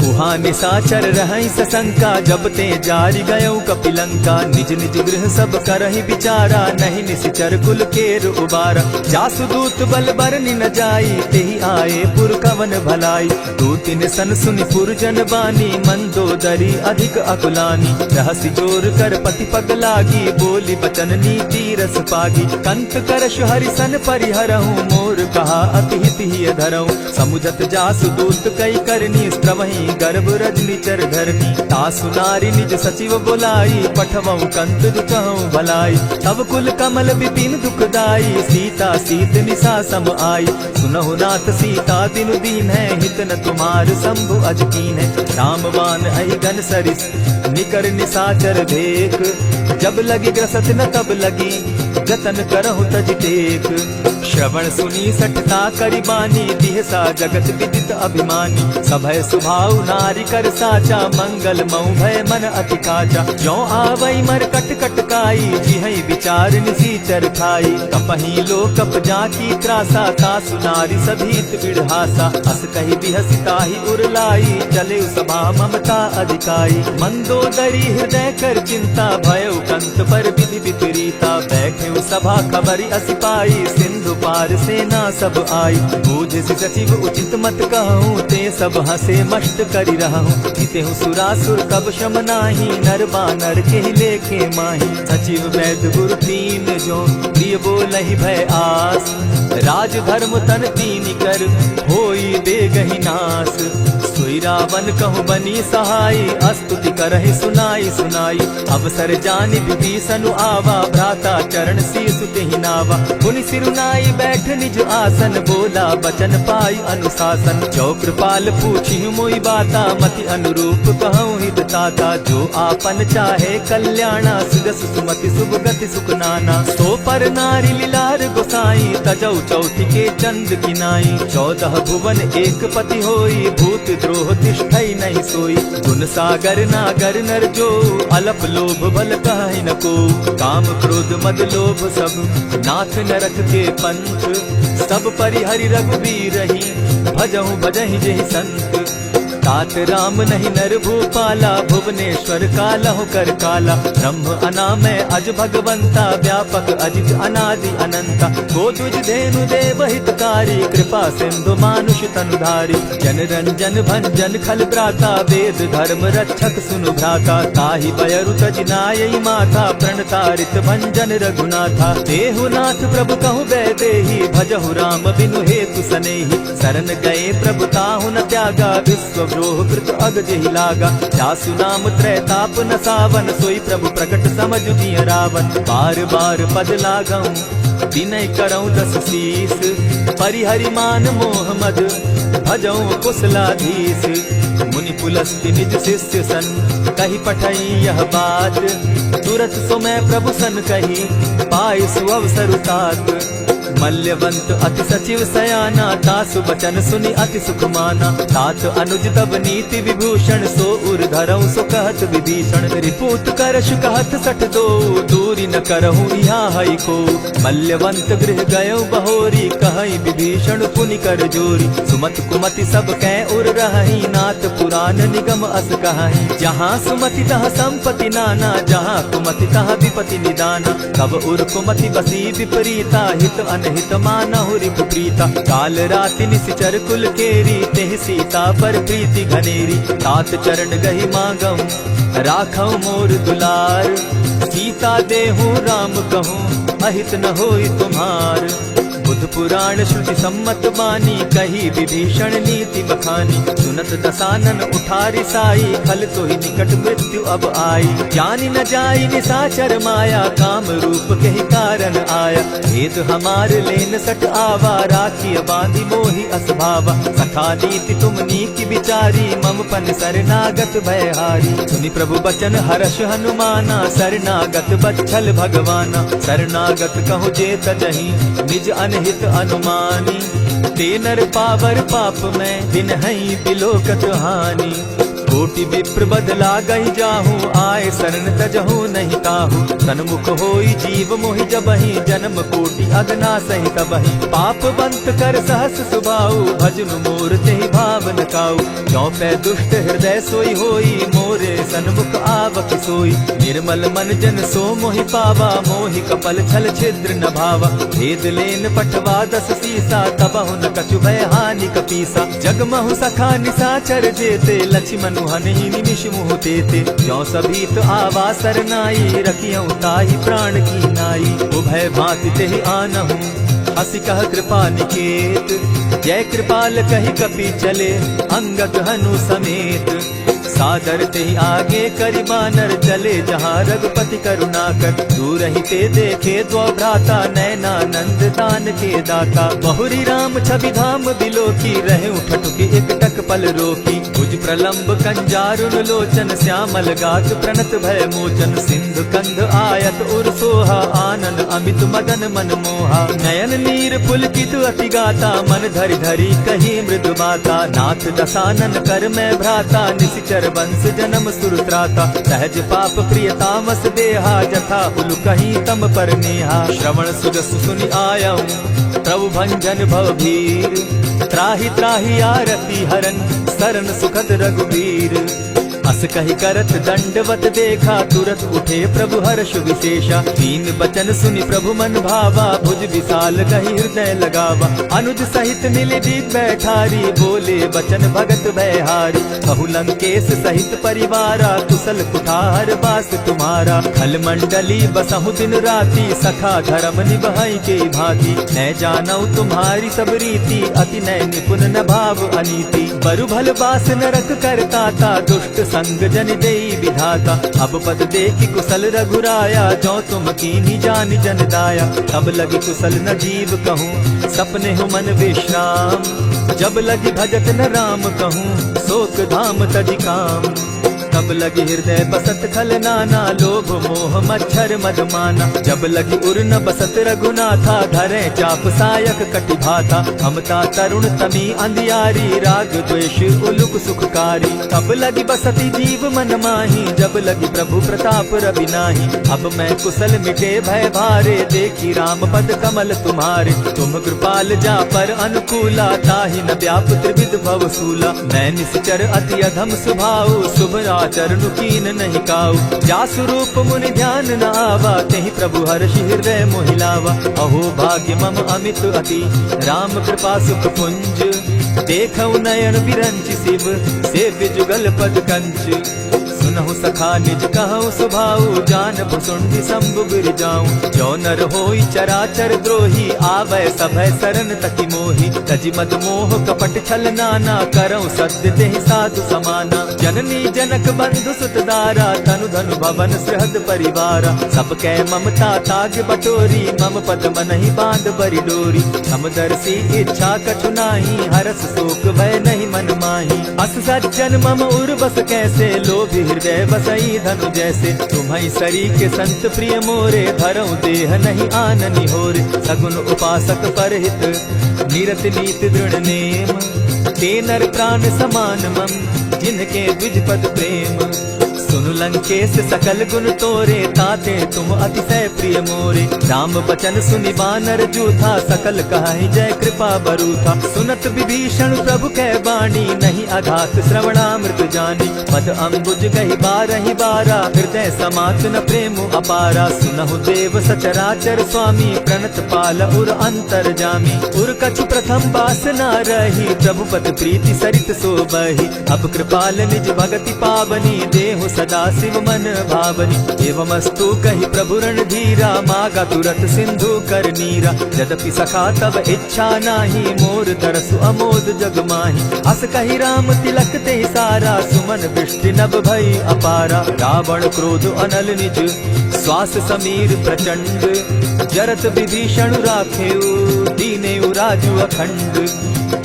उहाँ निसाचर रहइ ससंका, जब ते जारि गयउ कपिलंका। निज निज गृह सब करहि बिचारा, नहीं निसिचर कुल केर उबारा। जासु दूत बल बरनि न जाई, तेहि आए पुर कवन भलाई। दूतिन सन सुनि पुरजन बानी, मंदोदरी अधिक अकुलानी। रहसि जोर कर पति पग लागी, बोलि बचन नीति रस पागी। कंत करश हरि सन परिहरहु, मोर कहा अति हित हिय धरहु। समुझत जासु दूत कइ करनी, स्रवहि गर्भ रजनि चर धरनी। तासु नारि निज सचिव बोलाई, पठवउ कंत दुचहु भलाई। तब कुल कमल बिपिन दुखदाई, सीता सीत निसा सम आई। सुनहु नाथ सीता बिनु दीन्हैं, हित न तुम्हार शंभु अज कीन्हैं। राम बान अहि गन सरिस निकर निसाचर भेक। जब लगि ग्रसत न तब लगि जतन करहु तजि टेक। श्रवण सुनि सठता करि बानी, बिहसा जगत विदित अभिमानी। सभय सुभाउ नारि कर साचा, मंगल मउ भय मन अति काचा। जौ आवइ मरकट कटकाई, जिहइ बिचार निसीचर खाई। कपही लोकप जाकी त्रासा, तासु नारि सभीत बिड़हासा। अस कहि बिहसि ताहि उर लाई, चलेउ सभा ममता अधिकाई। मंदोदरी हृदय कर चिंता, भयउ कंत पर विधि विपरीता। बैठेउ सभा खबरि असि पाई, सिंधु पार सेना सब आई। बूझसि सचिव उचित मत कहउँ, ते सब हँसे मष्ट करि रहउँ। जितेहु सुरासुर तब श्रम नाहीं, नर बानर केहि लेखे माहीं। सचिव वैद गुरु तीन जो, प्रिय बोलहि भय आस। राजधर्म तन तीनि कर, होई बेगहि नास। सोई रावण कहु बनी सहाई, अस्तुति करहि सुनाई सुनाई। अवसर जानि विभीषनु आवा, भ्राता चरण शीस तेहि नावा। पुनि सिरुनाई बैठ निज आसन, बोला बचन पाई अनुशासन। जो कृपाल पूछिहु मोहि बाता, मति अनुरूप कहउँ हित ताता। जो आपन चाहे कल्याणा, सुजस सुमति सुभ गति सुख नाना। सो पर नारि लिलार गोसाई, तजउ चौथि के चंद किनाई। चौदह भुवन एक पति होई, भूत द्रोह तिष्ठइ नहीं सोई। गुन सागर नागर नर जो, अलप लोभ बल कहइ न को। काम क्रोध मद लोभ सब, नाथ नरक के पंथ। सब परिहरि रघुबीरहि, भजहु भजहि जेहि संत। तात राम नहीं नर भूपाला, भुवनेश्वर कालहु कर काला। ब्रह्म अनामय अज भगवंता, व्यापक अजित अनादि अनंता। को द्विज धेनु देव हितकारी, कृपा सिंधु मानुष तनुधारी। जन रंजन भंजन खल त्राता, वेद धर्म रक्षक सुनु भ्राता। ताहि बयरु तजि नायइ माथा, प्रण तारित भंजन रघुनाथा। देहु नाथ प्रभु कहु वैदेही, भजहु राम बिनु हेतु सनेही। सरन गए प्रभु ताहु न त्यागा, विश्व द्रोह कृत अग जेहि लागा। जासु नाम त्रैताप नसावन, सोई प्रभु प्रकट समझु जिय रावन। बार बार पद लागउँ विनय करउँ दस शीस, परिहरि मान मोह मद भजउँ कुशलाधीश। मुनि पुलस्ति निज शिष्य सन, कहि पठई यह बात, तुरत सो मैं प्रभु सन कही, पाइ सुअवसरु तात। मल्यवंत अति सचिव सयाना, तासु बचन सुनि अति सुख माना। तात अनुज तब नीति विभूषण, सो उर धरउँ सो कहत विभीषण। रिपु उत्कर्ष कहत सठ दोउ, दूरि न करहु इहाँ हइको। मल्यवंत गृह गयउ बहोरी, कहइ विभीषण पुनि कर जोरी। सुमत कुमति सब कै उर रहइ, नाथ पुरान निगम अस कहइ। जहाँ सुमति तहाँ संपति नाना, जहाँ कुमति तहाँ विपति निदाना। कब उर कुमति बसी विपरीता, हित अनहित मानहु रिपु प्रीता। काल राति निसिचर कुल केरी, तेहि सीता पर प्रीति घनेरी। तात चरण गहि मागउँ राखउ मोर दुलार, सीता देहु राम कहु अहित न होई तुम्हार। बुध पुराण श्रुति सम्मत बानी, कही विभीषण नीति बखानी। सुनत दसानन उठारि साई, खल सोहि निकट मृत्यु अब आई। जानि न जाई निसाचर माया, काम रूप केहि कारण आया। भेद हमार लेन सठ आवा, राखिय बाँधि मोहि अस भावा। सखा नीति तुम नीक बिचारी, मम पन सरनागत भय हारी। सुनि प्रभु बचन हरष हनुमाना, सरनागत बच्छल भगवाना। सरनागत कहु जे तजहि निज अनहित अनुमानी। ते नर पावर पाप में तिनहइ बिलोकत हानि। कोटि विप्र बद लागहि जाहु, आए सरन तजहु नहीं ताहु। सन्मुख होई जीव मोहि जबहि, जनम कोटि अगना सहित बही। पाप बंत कर सहस सुभाउ, भजनु मोर तेहि भाव न काऊ। चौपे दुष्ट हृदय सोई होई, मोरे सन्मुख आवक सोई। निर्मल मन जन सो मोहि पावा, मोहि कपल छल छिद्र न भावा। भेद लेन पठवा दस सीसा, तबहु न कछु भय हानि कपीसा। जग महु सखा निसाचर जेते, लछिमनु हनहि निमिष मुहु तेते। जौ सभी तो आवा सरनाई, रखियौ ताहि प्राण की नाई। उभय भांति तेहि आनहु, हँसि कह कृपा निकेत। जय कृपाल कहि कपि चले, अंगद हनु समेत। सादर तेहि आगे करि बानर, चले जहाँ रघुपति करुणाकर। दूरहिं ते देखे द्वौ भ्राता, नैनानंद तानके दाता। बहुरि राम छवि धाम बिलोकी, रहेउ ठठुकि एकटक पल रोकी। भुज प्रलंब कंजारुन लोचन, श्यामल गात प्रणत भय मोचन। सिंधु कंध आयत उर सोहा, आनन अमित मदन मन मोहा। नयन नीर पुलकित अति गाता, मन धरि धरि कही मृदु बाता। नाथ दसानन कर मैं भ्राता, निशिचर वंश जनम सुर त्राता। सहज पाप प्रिय तामस देहा, जथा उलु कहीं तम पर नेहा। श्रवण सुजस सुनि आयउ प्रभु भंजन भव भीर। त्राहि त्राहि आरती हरन, सरन सुखद रघुबीर। अस कहि करत दंडवत देखा, तुरत उठे प्रभु हर्ष विशेषा। दीन बचन सुनि प्रभु मन भावा, भुज विशाल गहि हृदय लगावा। अनुज सहित मिलि दीप बैठारी, बोले बचन भगत भयहारी। कहु लंकेश सहित परिवारा, कुशल कुठार बास तुम्हारा। खल मंडली बसहु दिन राती, सखा धरम निबहइ के भांति। नय जानउ तुम्हारी सब रीति, अति नय निपुन न भाव अनीति। बरु भल बास नरक करताता, दुष्ट संग जनि देई विधाता। अब पद देखि कुसल रघुराया, जौ तुम कीन्ही जानि जन दाया। तब लगी कुसल न जीव कहूँ, सपनेहु मन विश्राम। जब लगी भजत न राम कहूँ, सोक धाम तजि काम। तब लगी हृदय बसत खल नाना, लोभ मोह मच्छर मद माना। जब लगी उर न बसत रघुनाथा, धरे चाप सायक कटि भाथा। ममता तरुण तमी अंधियारी, राग द्वेष उलुक सुखकारी। तब लगी बसति जीव मन माही, जब लगी प्रभु प्रताप रवि नाही। अब मैं कुसल मिटे भय भारे, देखि राम पद कमल तुम्हारे। तुम कृपाल जा पर अनुकूला, ताहि न व्याप त्रिविध भव सूला। मैं निशिचर अति अधम सुभाऊ, शुभ आचरण कीन नहीं काऊ। जासु रूप मुनि ध्यान न आवा, तेहि प्रभु हर्षि हृदय मोहि लावा। अहो भाग्य मम अमित अति, राम कृपा सुख पुंज। देखउ नयन विरंचि शिव, सेव्य जुगल पद कंच। सुनहु सखा निज कहउ सुभाऊ, जान भुसुंडि शंभु गिरि जाऊ। जो नर होई चराचर द्रोही, आवै सभय सरन तकि मोही। तजि मद मोह कपट छल नाना, करउ सत्य तेहि साधु समाना। जननी जनक बंधु सुत दारा, तनु धनु भवन सृहद परिवारा। सब कै ममता ताग बटोरी, मम पद मनहि बांध बरि डोरी। समदर्शी इच्छा कछु नाही, हरस शोक भय नहीं मन माही। अस सज्जन मम उर बस कैसे, लोभी हृदय बसई धनु जैसे। तुम्हई सरीके संत प्रिय मोरे, धरउ देह नहीं आन निहोरे। सगुन उपासक परहित निरत नीत दृढ़ नेम, ते नर प्राण समान मम, जिनके द्विज पद प्रेम। सुनु लंकेश सकल गुन तोरे, ताते तुम अतिशय प्रिय मोरे। राम बचन सुनि बानर जूथा, सकल कहहि जय कृपा बरूथा। सुनत विभीषण प्रभु कै बाणी, नहीं अघात श्रवणामृत जानी। पद अंबुज गहि बारहि बारा, हृदय समात न प्रेम अपारा। सुनहु देव सचराचर स्वामी, प्रणत पाल उर अंतरजामी। उर कछु प्रथम बास ना रही, प्रभु पद प्रीति सरित सोबही। अब कृपाल निज भगति पावनी, देहु सदा शिव मन भावनी। एवमस्तु कहि प्रभु रणधीरा, मागा तुरत सिंधु कर नीरा। यद्यपि सखा तब इच्छा नाही, मोर तरसु अमोद जग माही। अस कहि राम तिलक तेहि सारा, सुमन वृष्टि नभ भई अपारा। रावण क्रोध अनल निज, श्वास समीर प्रचंड। जरत विभीषण राखेउ, दीनेउ राजु अखंड।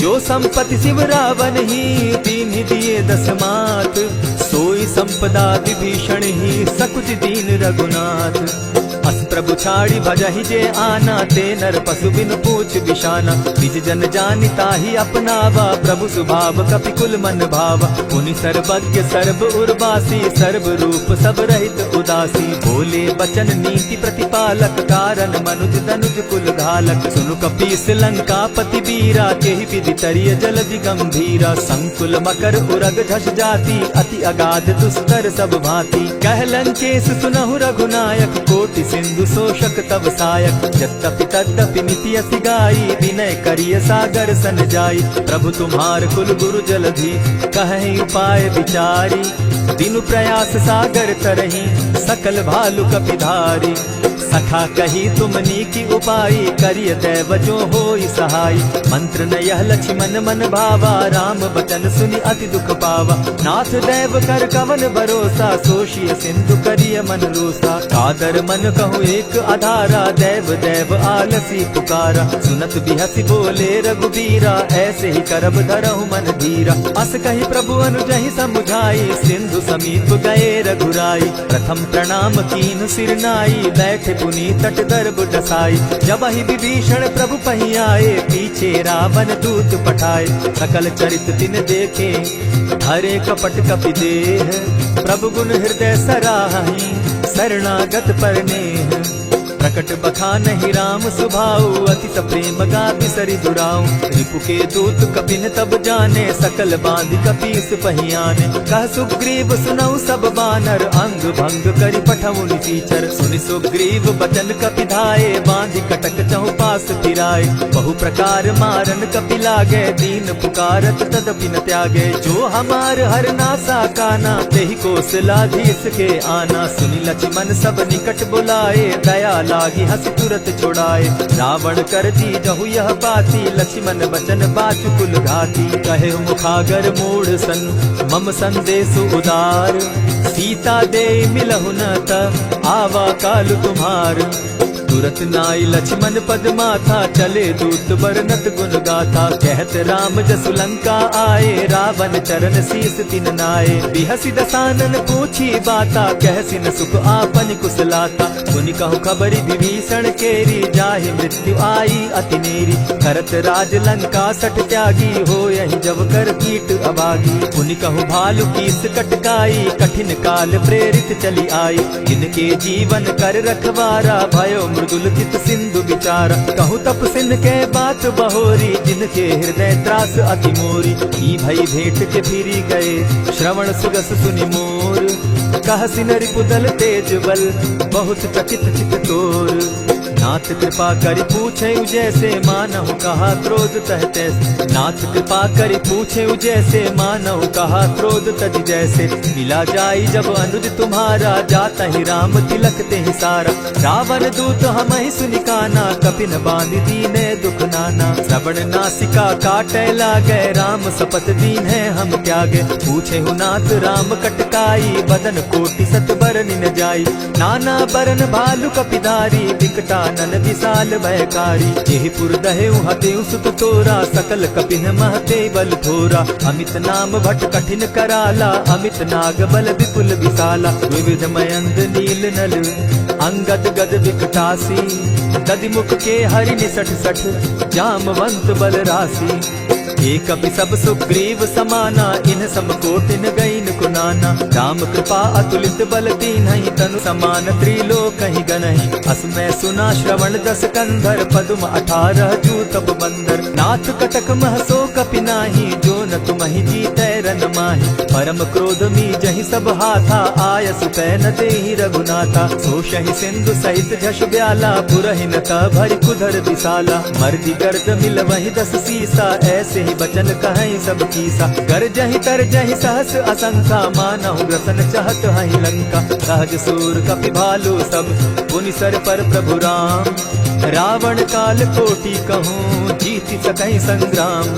जो संपत्ति शिव रावण ही, दीन्हि दिए दस मात। सोई संपदा विभीषण ही, सकुचि दीन रघुनाथ। अस प्रभु छाड़ी भजहि जे आना, ते नर पसु बिनु पूछ बिसाना। निज जन जानि ताहि अपनावा, प्रभु सुभाव कपि कुल मन भावा। पुनि सर्वज्ञ सर्व उर्वासी, सर्व रूप सब रहित उदासी। बोले बचन नीति प्रतिपालक, कारण मनुज तनुज कुल घालक। सुनु कपीस लंकापति बीरा, केहि विधि तरिय जलधि गंभीरा। संकुल मकर उरग झस जाति, अति अगाध दुस्तर सब भाँति। कह लंकेस सुनहु रघुनायक, कोटि सिंधु शोषक तव सायक। यद्यपि तद्यपि नीति अति गाई, विनय करिय सागर सन जाई। प्रभु तुम्हार कुल गुरु जलधि, कहहि उपाय विचारी। दीनु प्रयास सागर तरहि, सकल भालु कपि धारी। सखा कही तुम नीकि उपाई, करिय दैव जो होई सहाई। मंत्र न यह लक्ष्मण मन भावा, राम बचन सुनि अति दुख पावा। नाथ दैव कर कवन भरोसा, शोषिय सिंधु करिय मन रोसा। कादर मन कहूँ एक अधारा, दैव दैव आलसी पुकारा। सुनत बिहसि बोले रघुबीरा, ऐसे ही करब धरहु मन धीरा। अस कहि प्रभु अनुजहि समुझाई, सिंधु समीप गए रघुराई। प्रथम प्रणाम कीन्ह सिर नाई, बैठे पुनि तट दर्भ डसाई। जबहि विभीषण प्रभु पहि आए, पीछे रावण दूत पठाए। सकल चरित तिन देखे, हरे कपट कपि देह। प्रभु गुण हृदय सराहहि, शरणागत पर नेह। प्रकट बखानहि राम सुभाऊ, अति सप्रेम गा बिसरि दुराऊ। रिपु के दूत कपिन तब जाने, सकल बाँधि कपीस पहि आने। कह सुग्रीव सुनउ सब बानर, अंग भंग करि पठउनि सीचर। सुनि सुग्रीव बचन कपि धाए, बाँधि कटक चहुँपास फिराए। बहु प्रकार मारन कपि लागे, दीन पुकारत तदपि न त्यागे। जो हमार हरनासा काना, तेहि कोसलाधीस के आना। सुनि लक्ष्मण सब निकट बुलाए, दया लागि हँसि तुरत छुड़ाए। रावण कर दीजहु यह बाती, लक्ष्मण बचन बाचु कुल घाती। कहेउ मुखागर मूढ़ सन, मम संदेसु उदार। सीता देइ मिलहु न त, आवा काल तुम्हार। तुरत नाई लक्ष्मण पद माथा, चले दूत बरनत गुण गाथा। कहत राम जसु लंका आए, रावण चरण शीस तिन नाए। बिहसि दसानन पूछी बाता, कहसि न सुख आपनि कुसलाता। पुनि कहु खबरि विभीषण केरी, जाहि मृत्यु आई अति नेरी। करत राज लंका सठ त्यागी, होयहि जब कर कीट अभागी। पुनि कहु भालु कीस कटकाई, कठिन काल प्रेरित चली आई। जिनके जीवन कर रखवारा, भयो मृदुल चित सिंधु बिचारा। कहु तप सिन के बात बहोरी, जिनके हृदय त्रास अति मोरी। की भई भेंट के फिरि गए, श्रवण सुरस सुनि मोर। कहसि न रिपुदल तेज बल, बहुत चकित चित तोर। नाथ कृपा करि पूछेउ जैसे, मानहु कहा क्रोध तह तैसे। नाथ कृपा करि पूछेउ जैसे, मानहु कहा क्रोध तज जैसे। मिला जाई जब अनुज तुम्हारा, जातहि राम तिलक तेहि सारा। रावण दूत हमहि सुनि काना, कपिन बाँधि दीन्हे दुख नाना। श्रवण नासिका काटै लागै, राम सपथ दीन्हे हम त्यागे। पूछेहु नाथ राम कटकाई, बदन कोटि सत बरनि न जाई। नाना बरन भालु कपिधारी, विकटानन विशाल भयकारी। जेहि पुर दहेउ हतेउ सुत तोरा, सकल कपिन महते बल थोरा। अमित नाम भट कठिन कराला, अमित नाग बल विपुल विशाला। विविध मयंद नील नल अंगद गद विकटासी, दधि मुख के हरि निसठ सठ जामवंत बल रासी। ए कपि सब सुग्रीव समाना, इन्ह सम कोटिन गइन को नाना। राम कृपा अतुलित बल कीन्हैं, तनु समान त्रिलोकहि गनहि। अस मै सुना श्रवण दस कंधर, पदुम अठारह जूतप बंदर। नाथ कटक मह सो कपि नाहीं, जो न तुमहि जीतै रन माहीं। परम क्रोध मीजहि सब हाथा, आयसु पै न देहि रघुनाथा। सोषहि सिंधु सहित झस ब्याला, पुरहिन त भरि कुधर बिसाला। मरदि गर्द मिलवहि दस सीसा, ऐसेहि बचन कहैं सब कीसा। गरजहि तरजहि सहस असंखा, मानहु ग्रसन चहत हहि लंका। सहज सूर कपि भालु सब, पुनि सर पर प्रभु राम। रावण काल कोटि कहूँ, जीति सकैं संग्राम।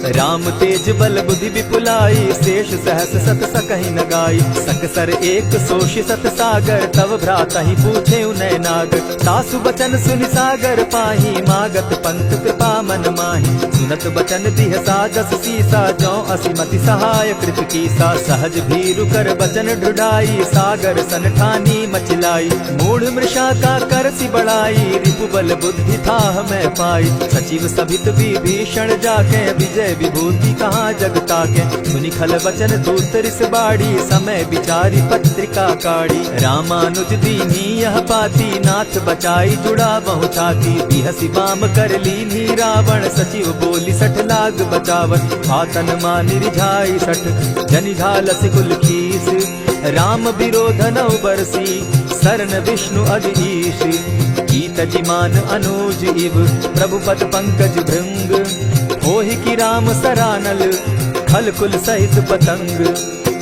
राम तेज बल बुद्धि विपुलाई, शेष सहस सत सकहि न गाई। सकसर एक सोषि सत सागर, तव भ्रातहि पूछेउ नय नागर। तासु बचन सुनि सागर पाही, मागत पंथ कृपा मन माही। सुनत बचन दिह सागस सीसा, जौं असि मति सहाय कृत कीसा। सहज भीरु कर बचन ढुढाई, सागर सन ठानी मचि लाई। मूढ़ मृषा का करसि बड़ाई, रिपु बल बुद्धि थाह मय पाई। सचिव सभित विभीषण जाके, विजय विभूति कहाँ जग ताके। सुनि खल बचन दूत रिस बाढ़ी, समय विचारि पत्रिका काढ़ी। रामानुज दीन्ही यह पाती, नाथ बचाई जुड़ावहु छाती। बिहसि बाम कर लीन्ही रावण, सचिव बोलि सठ लाग बचावन। आतन मानि रिझाई सठ, जनि झालसि कुल कीस। राम बिरोधनउ बरसी, सरन विष्णु अदि ईस। कीत जिमान अनुज इव, प्रभु पद पंकज भृंग। होहि कि राम सरानल, खल कुल सहित पतंग।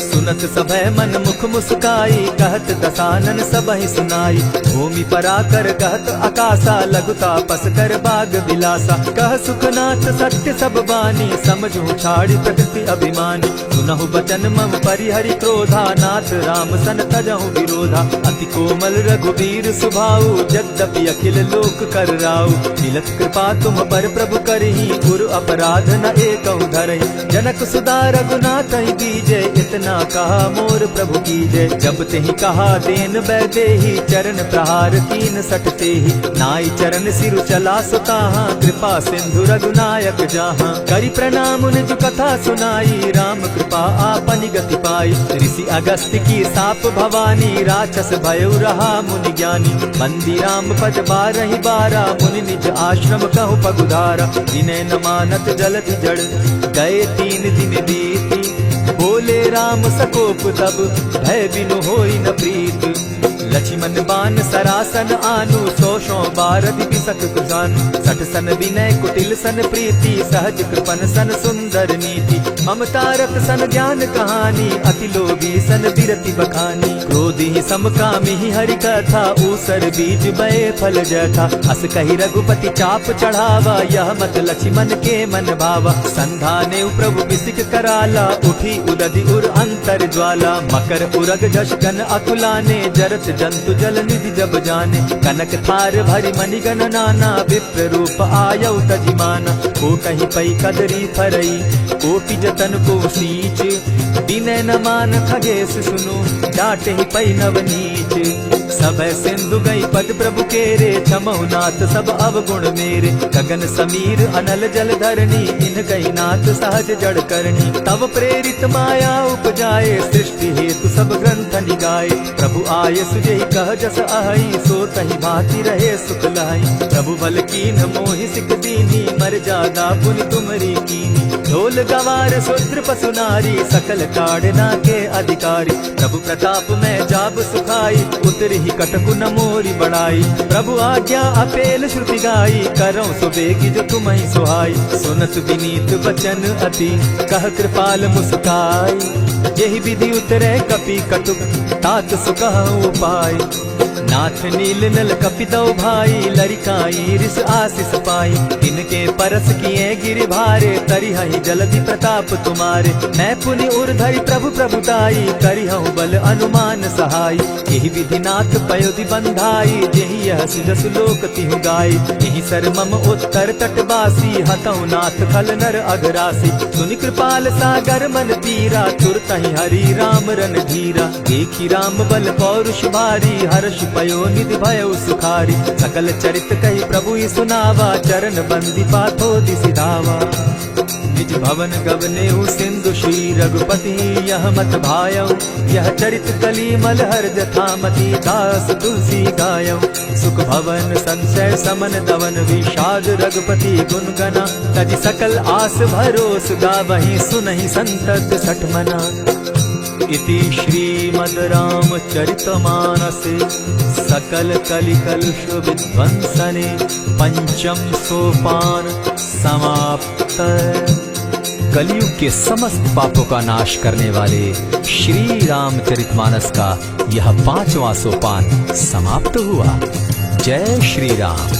सुनत सभय मन मुख मुस्काई, कहत दसानन सबहि सुनाई। भूमि पराकर कहत अकासा, लघु तापस कर बाग बिलासा। कह सुखनाथ सत्य सब बानी, समझहु छाड़ि प्रकृति अभिमानी। सुनहु बचन मम परिहरि क्रोधा, नाथ राम सन तजहु विरोधा। अति कोमल रघुबीर सुभाऊ, जद्यपि अखिल लोक कर राऊ। मिलत कृपा तुम पर प्रभु करही, गुरु अपराध न एकहु धरही। जनक सुधा रघुनाथहि दीजे, इतना कहा मोर प्रभु कीजे। जब तेहि कहा दीन वैदेही, चरण प्रहार कीन सठ तेहि। नाई चरण सिरु चला सो ताहाँ, कृपा सिंधु रघुनायक जाहाँ। करि प्रणाम निज कथा सुनाई, राम कृपा आपनि गति पाई। ऋषि अगस्त्य की साप भवानी, राक्षस भयउ रहा मुनि ज्ञानी। बंदी राम पद बारहि बारा, मुनि निज आश्रम कहु पगुधारा। विनय न मानत जलधि जड़, गए तीन दिन बीती। बोले राम सकोप तब, भय बिनु होई न प्रीत। लछिमन बान सरासन आनु, सौ सौ बारदि बिसक कुजानु। सठ सन विनय कुटिल सन प्रीति, सहज कृपन सन सुंदर नीति। ममता रत सन ज्ञान कहानी, अति लोभी सन बिरति बखानी। क्रोधि सम कामि हरि कथा, ऊसर बीज बए फल जथा। अस कहि रघुपति चाप चढ़ावा, यह मत लछिमन के मन भावा। संधानेउ प्रभु बिसिक कराला, उठी उदधि उर अंतर ज्वाला। मकर उरग झस गन अकुलाने, जरत जंतु जल निधि जब जाने। कनक थार भरि मणि गन नाना, विप्र रूप आयउ तजि माना। कोटहि पइ कदरी फरई, कोटि जतन को सींच। विनय न मान खगेस सुनु, डाटहि पइ नव नीच। सभय सिंधु गई पद प्रभु केरे, छमहु नाथ सब अवगुण मेरे। गगन समीर अनल जल धरणी, इनकहि नाथ सहज जड़ करणी। तव प्रेरित माया उपजाए, सृष्टि हेतु सब ग्रंथ निगाए। प्रभु आयसु जेहि कह जस अहइ, सो तहि भाँति रहे सुख लहइ। प्रभु बल कीन्ह मोहि सिख दीन्ही, मर्यादा पुनि तुम्हरी कीन्ही। ढोल गवार शूद्र पसु नारी, सकल ताड़ना के अधिकारी। प्रभु प्रताप मय जाब सुखाई, उतरहिं कटकु न मोरी बड़ाई। प्रभु आज्ञा अपेल श्रुति गाई, करउँ सो बेगि जो तुम्हइ सोहाई। सुनत विनीत बचन अति, कह कृपाल मुसुकाई। जेहि विधि उतरे कपि कटुक, तात सो कहउँ उपाय। नाथ नील नल कपि दउ भाई, लरिकाई रिस आसिस पाई। तिनके परस किए गिरि भारे, तरिहइ जलधि प्रताप तुम्हारे। मैं पुनि उर धरि प्रभु प्रभुताई, करिहउँ बल अनुमान सहाई। एहि विधि नाथ पयोधि बंधाई, जेहि यह सुजसु लोक तिहु गाई। एहि सर मम उत्तर तटवासी, हतउँ नाथ खल नर अघरासी। सुनि कृपाल सागर मन पीरा, तुरतहि हरि राम रन धीरा। देखि राम बल पौरुष भारी, हरषि पयो निधि भयउ सुखारी। सकल चरित कहि प्रभु इ सुनावा, चरण बंदि पाथो दिसि धावा। निज भवन गवनेउ सिंधु श्री रघुपति, यह मत भायउ यह चरित कलि मल हर जथा मति। दास तुलसी गायउ सुख भवन संसय समन दवन, विषाद रघुपति गुन गना। तजि सकल आस भरोस, गावहिं सुनहिं संतत सठ मना। इति श्रीमद् रामचरितमानसे सकल कलि कलुष विध्वंसने पंचम सोपान समाप्त। कलयुग के समस्त पापों का नाश करने वाले श्री रामचरितमानस का यह पांचवा सोपान समाप्त हुआ। जय श्री राम।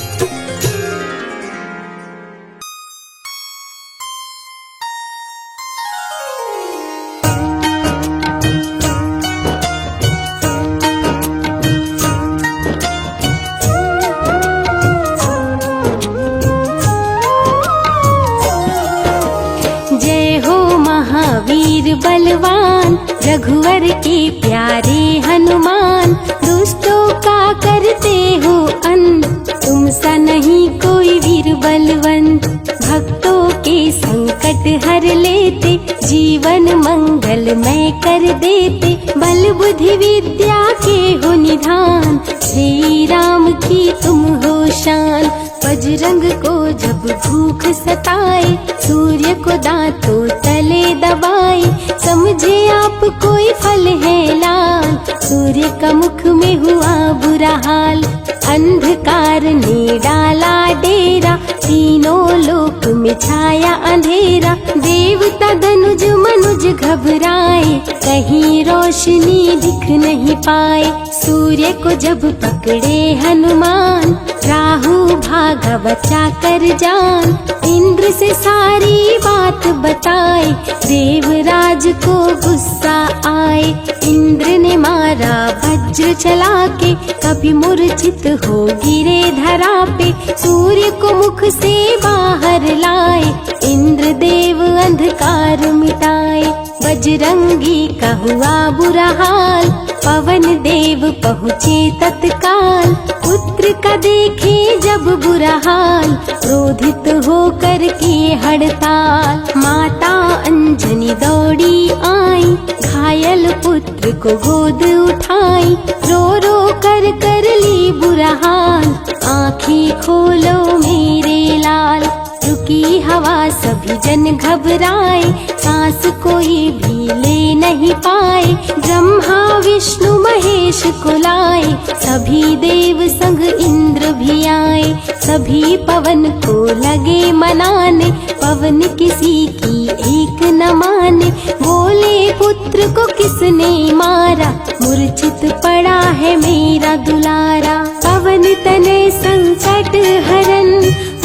बलवान रघुवर के प्यारे हनुमान, दुष्टों का करते हो अंत, तुम सा नहीं कोई वीर बलवंत। भक्तों के संकट हर लेते, जीवन मंगलमय कर देते, बल बुद्धि विद्या के हो निधान, श्री राम की तुम हो शान। बजरंग को जब भूख सताए, सूर्य को दांतों तले दबाए, समझे आप कोई फल है लाल, सूर्य का मुख में हुआ बुरा हाल। अंधकार ने डाला डेरा, तीनों लोक में छाया अंधेरा, देवता धनुज मनुज घबराए, कहीं रोशनी दिख नहीं पाए। सूर्य को जब पकड़े हनुमान, राहु भागा बचा कर जान, इंद्र से सारी बात बताए, देवराज को गुस्सा आए। इंद्र ने मारा वज्र चला के, कपि मूर्छित हो गिरे धरा पे, सूर्य को मुख से बाहर लाए, इंद्र देव अंधकार मिटाए। बजरंगी का हुआ बुरा हाल, पवन देव पहुँचे तत्काल, पुत्र का देखे जब बुरा हाल, क्रोधित होकर किए हड़ताल। माता अंजनी दौड़ी आई, घायल पुत्र को गोद उठाई, रो रो कर कर ली बुरा हाल, आँखें खोलो मेरे लाल। रुकी हवा सभी जन घबराए, सांस कोई भी ले नहीं पाए, ब्रह्मा विष्णु महेश को लाए, सभी देव संग इंद्र भी आए, सभी पवन को लगे मनाने, पवन किसी की एक न माने, बोले पुत्र को किसने मारा, मूर्छित पड़ा है मेरा दुलारा। पवन तनय संकट हरन,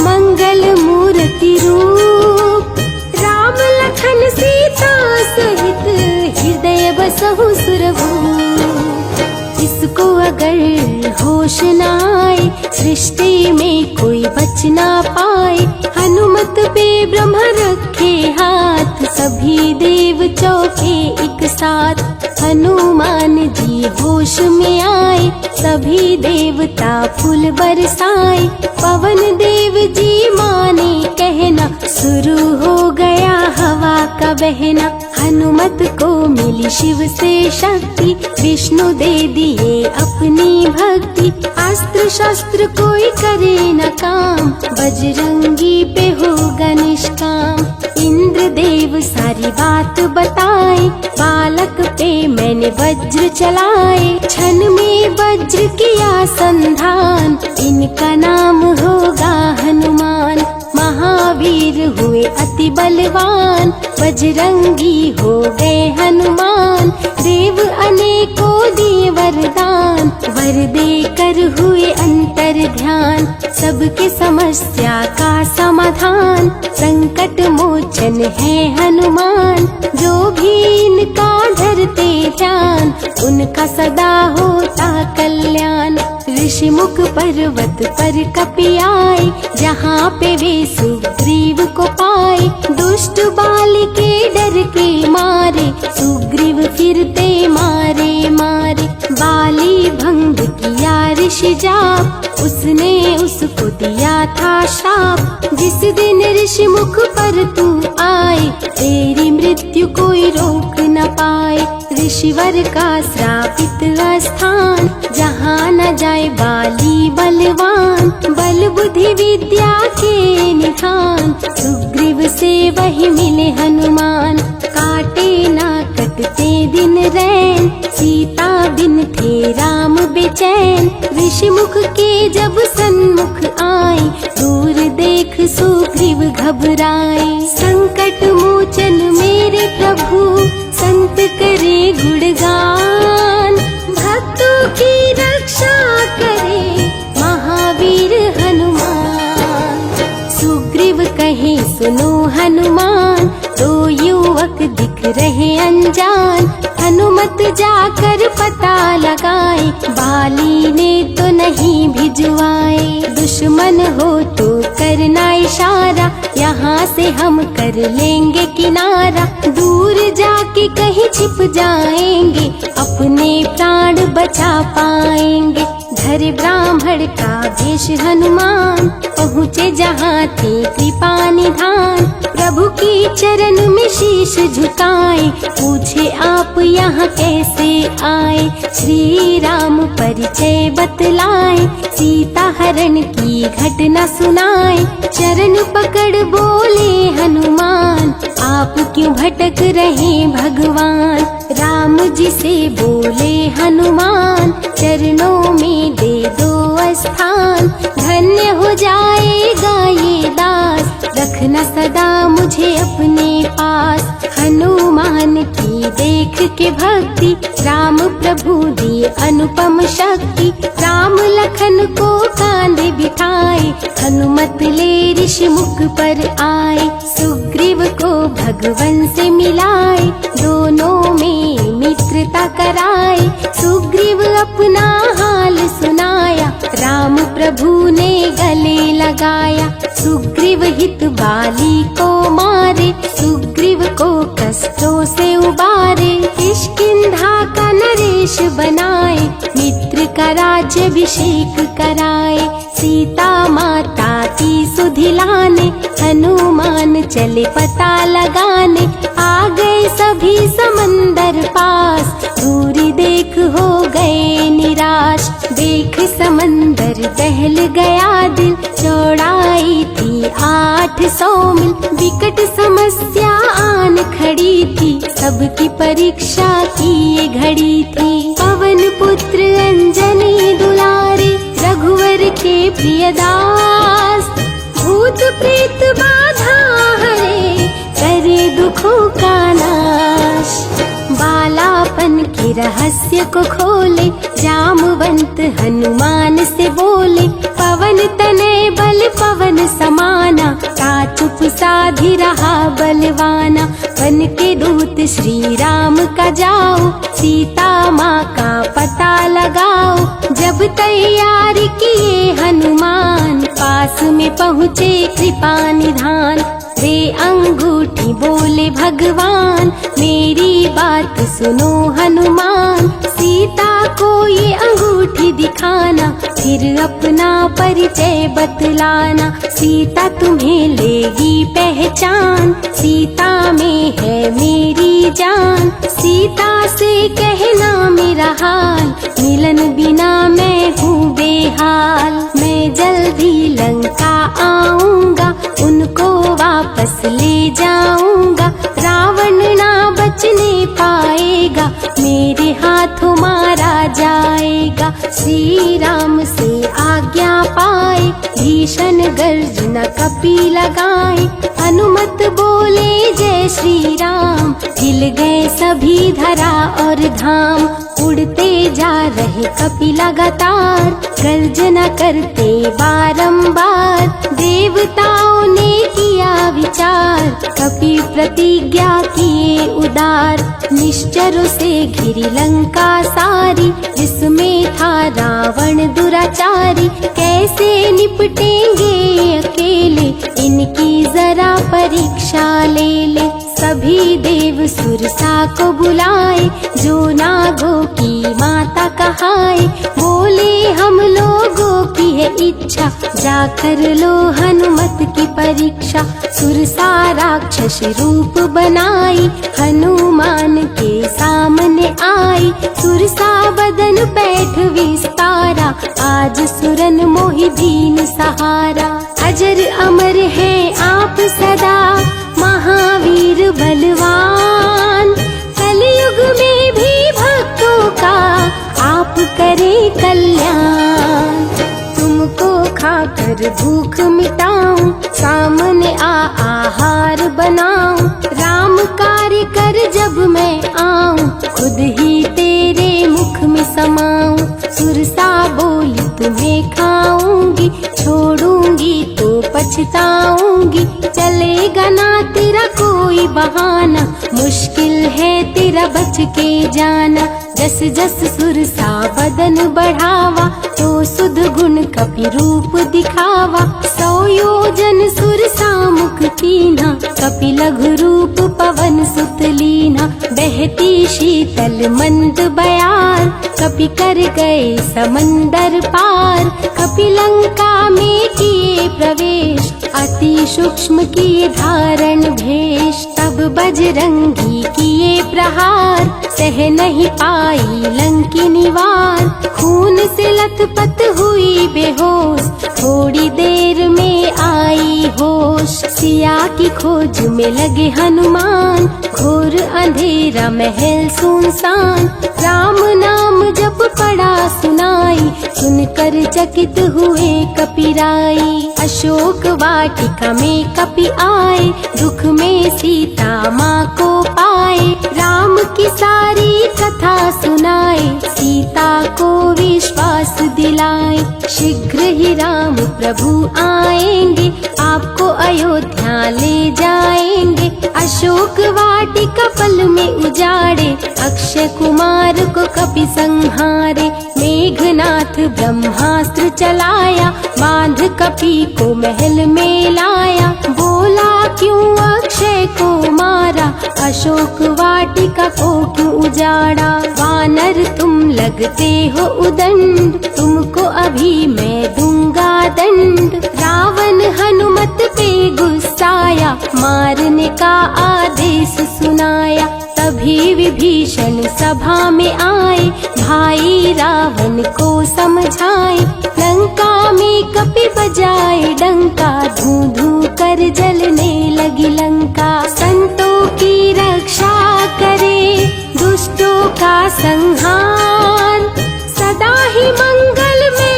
मंगल मूर्ति रूप, राम लखन सीता सहित, हृदय बसहु सुरभूप। इसको अगर होश न आए, सृष्टि में कोई बच ना पाए। हनुमत पे ब्रह्म रखे हाथ, सभी देव चौंके एक साथ। हनुमान जी होश में आए, सभी देवता फूल बरसाए। पवन देव जी माने कहना, शुरू हो गया हवा का बहना। हनुमत को मिली शिव से शक्ति, विष्णु दे दिए अपनी भक्ति। अस्त्र शस्त्र कोई करे न काम, बजरंगी पे होगा निष्काम। इंद्र देव सारी बात बताए, बालक पे मैंने वज्र चलाए, क्षण में वज्र किया संधान, इनका नाम होगा हनुमान। महावीर हुए अति बलवान, बजरंगी हो गए हनुमान। देव अनेकों दिए वरदान, वर देकर हुए अंतर ध्यान। सबके समस्या का समाधान, संकट मोचन है हनुमान। जो भी इनका धरते ध्यान, उनका सदा होता कल्याण। ऋषिमुख पर्वत पर कपि आए, जहाँ पे वे सुग्रीव को पाए। दुष्ट बाली के डर के मारे, सुग्रीव फिरते मारे मारे। बाली भंग किया ऋषि जाप, उसने उसको दिया था श्राप। जिस दिन ऋषिमुख पर तू आए, तेरी मृत्यु कोई रोक न पाए। ऋषिवर का श्रापित स्थान, जहाँ न जाए बाली बलवान। बल बुद्धि विद्या के निधान, सुग्रीव से वही मिले हनुमान। काटे ना कटते दिन रैन, सीता बिन थे राम बेचैन। ऋषिमुख के जब सन्मुख आए, दूर देख सुग्रीव घबराए। संकट मोचन मेरे प्रभु, संत करे गुणगान। भक्तों की रक्षा करे महावीर हनुमान। सुग्रीव कहे सुनो हनुमान, दो युवक दिख रहे अनजान। हनुमत जाकर पता लगाए, बाली ने तो नहीं भिजवाए। दुश्मन हो तो करना इशारा, यहाँ से हम कर लेंगे किनारा। दूर जाके कहीं छिप जाएंगे, अपने प्राण बचा पाएंगे। धरे ब्राह्मण का भेष हनुमान, पहुँचे जहाँ थे कृपा निधान। प्रभु की चरण में शीश झुकाए, पूछे आप यहाँ कैसे आए। श्री राम परिचय बतलाए, सीता हरण की घटना सुनाए। चरण पकड़ बोले हनुमान, आप क्यों भटक रहे भगवान। राम जी से बोले हनुमान, चरणों में दे दो स्थान। धन्य हो जाएगा ये दास, रखना सदा मुझे अपने पास। हनुमान की देख के भक्ति, राम प्रभु दी अनुपम शक्ति। राम लखन को कांधे बिठाए, हनुमत ले ऋषि मुख पर आए। सुग्रीव को भगवन से मिलाए, दोनों में मित्रता कराए। सुग्रीव अपना हाल सुनाया, राम प्रभु ने गले लगाया। सुग्रीव हित बाली को मारे, सुग्रीव को कष्टों से उबारे। किष्किंधा का नरेश बनाए, मित्र का राज्याभिषेक कराए। सीता माता की सुधि लाने, हनुमान चले पता लगाने। आ गए सभी समंदर पास, दूरी देख हो गए निराश। देख समंदर दहल गया दिल, चौड़ाई थी आठ सौ मील। विकट समस्या आन खड़ी थी, सबकी परीक्षा की ये घड़ी थी। पवन पुत्र अंजनी दुलारे, रघुवर के प्रिय दास। भूत प्रेत बाधा हरे, करे दुखों का नाश। बालापन के रहस्य को खोले, जामवंत हनुमान से बोले। पवन तनय बल पवन समाना, ता चुप साधि रहा बलवाना। बन के दूत श्री राम का जाओ, सीता माँ का पता लगाओ। जब तैयारी किए हनुमान, पास में पहुँचे कृपा निधान। दे अंगूठी बोले भगवान, मेरी बात सुनो हनुमान। सीता को ये अंगूठी दिखाना, फिर अपना परिचय बतलाना। सीता तुम्हें लेगी पहचान, सीता में है मेरी जान। सीता से कहना मेरा हाल, मिलन बिना मैं हूँ बेहाल। मैं जल्दी लंका आऊंगा, उनको वापस ले जाऊंगा। रावण ना बचने पाएगा, मेरे हाथों मारा जाएगा। श्री राम से आज्ञा पाए, भीषण गर्जना कपि लगाए। हनुमत बोले जय श्री राम, हिल गए सभी धरा और धाम। उड़ते जा रहे कपि लगातार, गर्जना करते बारंबार। देवताओं ने किया विचार, कपि प्रतिज्ञा किए उदार। निश्चरों से घिरी लंका सारी, जिसमें था रावण दुराचारी। कैसे निपटेंगे अकेले, इनकी जरा परीक्षा ले ले। सभी देव सुरसा को बुलाए, जो नागों की माता कहाए। बोले हम लोगों की है इच्छा, जा कर लो हनुमत की परीक्षा। सुरसा राक्षस रूप बनाई, हनुमान के सामने आई। सुरसा बदन पैठ विस्तारा, आज सुरन मोहि दीन सहारा। अजर अमर हैं आप सदा, महावीर बलवान। कलयुग में भी भक्तों का आप करें कल्याण। तुमको खाकर भूख मिटाऊं, सामने आ आहार बनाऊं। राम कार्य कर जब मैं आऊं, खुद ही तेरे मुख में समाऊं। सुरसा बोली तुम्हें खाऊंगी, छोड़ूंगी तो पछताऊंगी। चलेगा ना तेरा कोई बहाना, मुश्किल है तेरा बच के जाना। जस जस सुरसा बदन बढ़ावा, तो सुध गुण कपि रूप दिखावा, सौ योजन सुर सामुख कीन्हा। कपि लघु रूप पवन सुत लीन्हा, बहती शीतल मंद बयार। कपि कर गए समंदर पार, कपि लंका में किए प्रवेश। अति सूक्ष्म किए धारण भेष, तब बजरंगी किए प्रहार। सह नहीं पाई लंकिनी वार, खून से लथपथ हुई बेहोश। थोड़ी देर में आई होश, सिया की खोज में लगे हनुमान। घोर अंधेरा महल सुनसान, राम नाम जप पड़ा सुनाई। सुनकर चकित हुए कपिराई, अशोक वाटिका में कपि आए। दुख में सीता माँ को पाए, राम की सारी कथा सुनाए। सीता को विश्वास दिलाए, शीघ्र ही राम प्रभु आएंगे, आपको अयोध्या ले जाएंगे। अशोक वाटिका पल में उजाड़े, अक्षय कुमार को कपि संहारे। मेघनाथ ब्रह्मास्त्र चलाया, बांध कपि को महल में लाया। बोला, क्यों अक्षय को मारा, अशोक वाटिका को क्यों उजाड़ा। वानर तुम लगते हो उदंड, तुमको अभी मैं दूंगा दंड। रावण हनुमत पे गुस्साया, मारने का आदेश सुनाया। तभी विभीषण सभा में आए, भाई रावण को समझाए। लंका में कपि बजाए डंका, धूं धूं कर जलने लगी लंका। संतों की रक्षा करे, दुष्टों का संहार, सदा ही मंगल में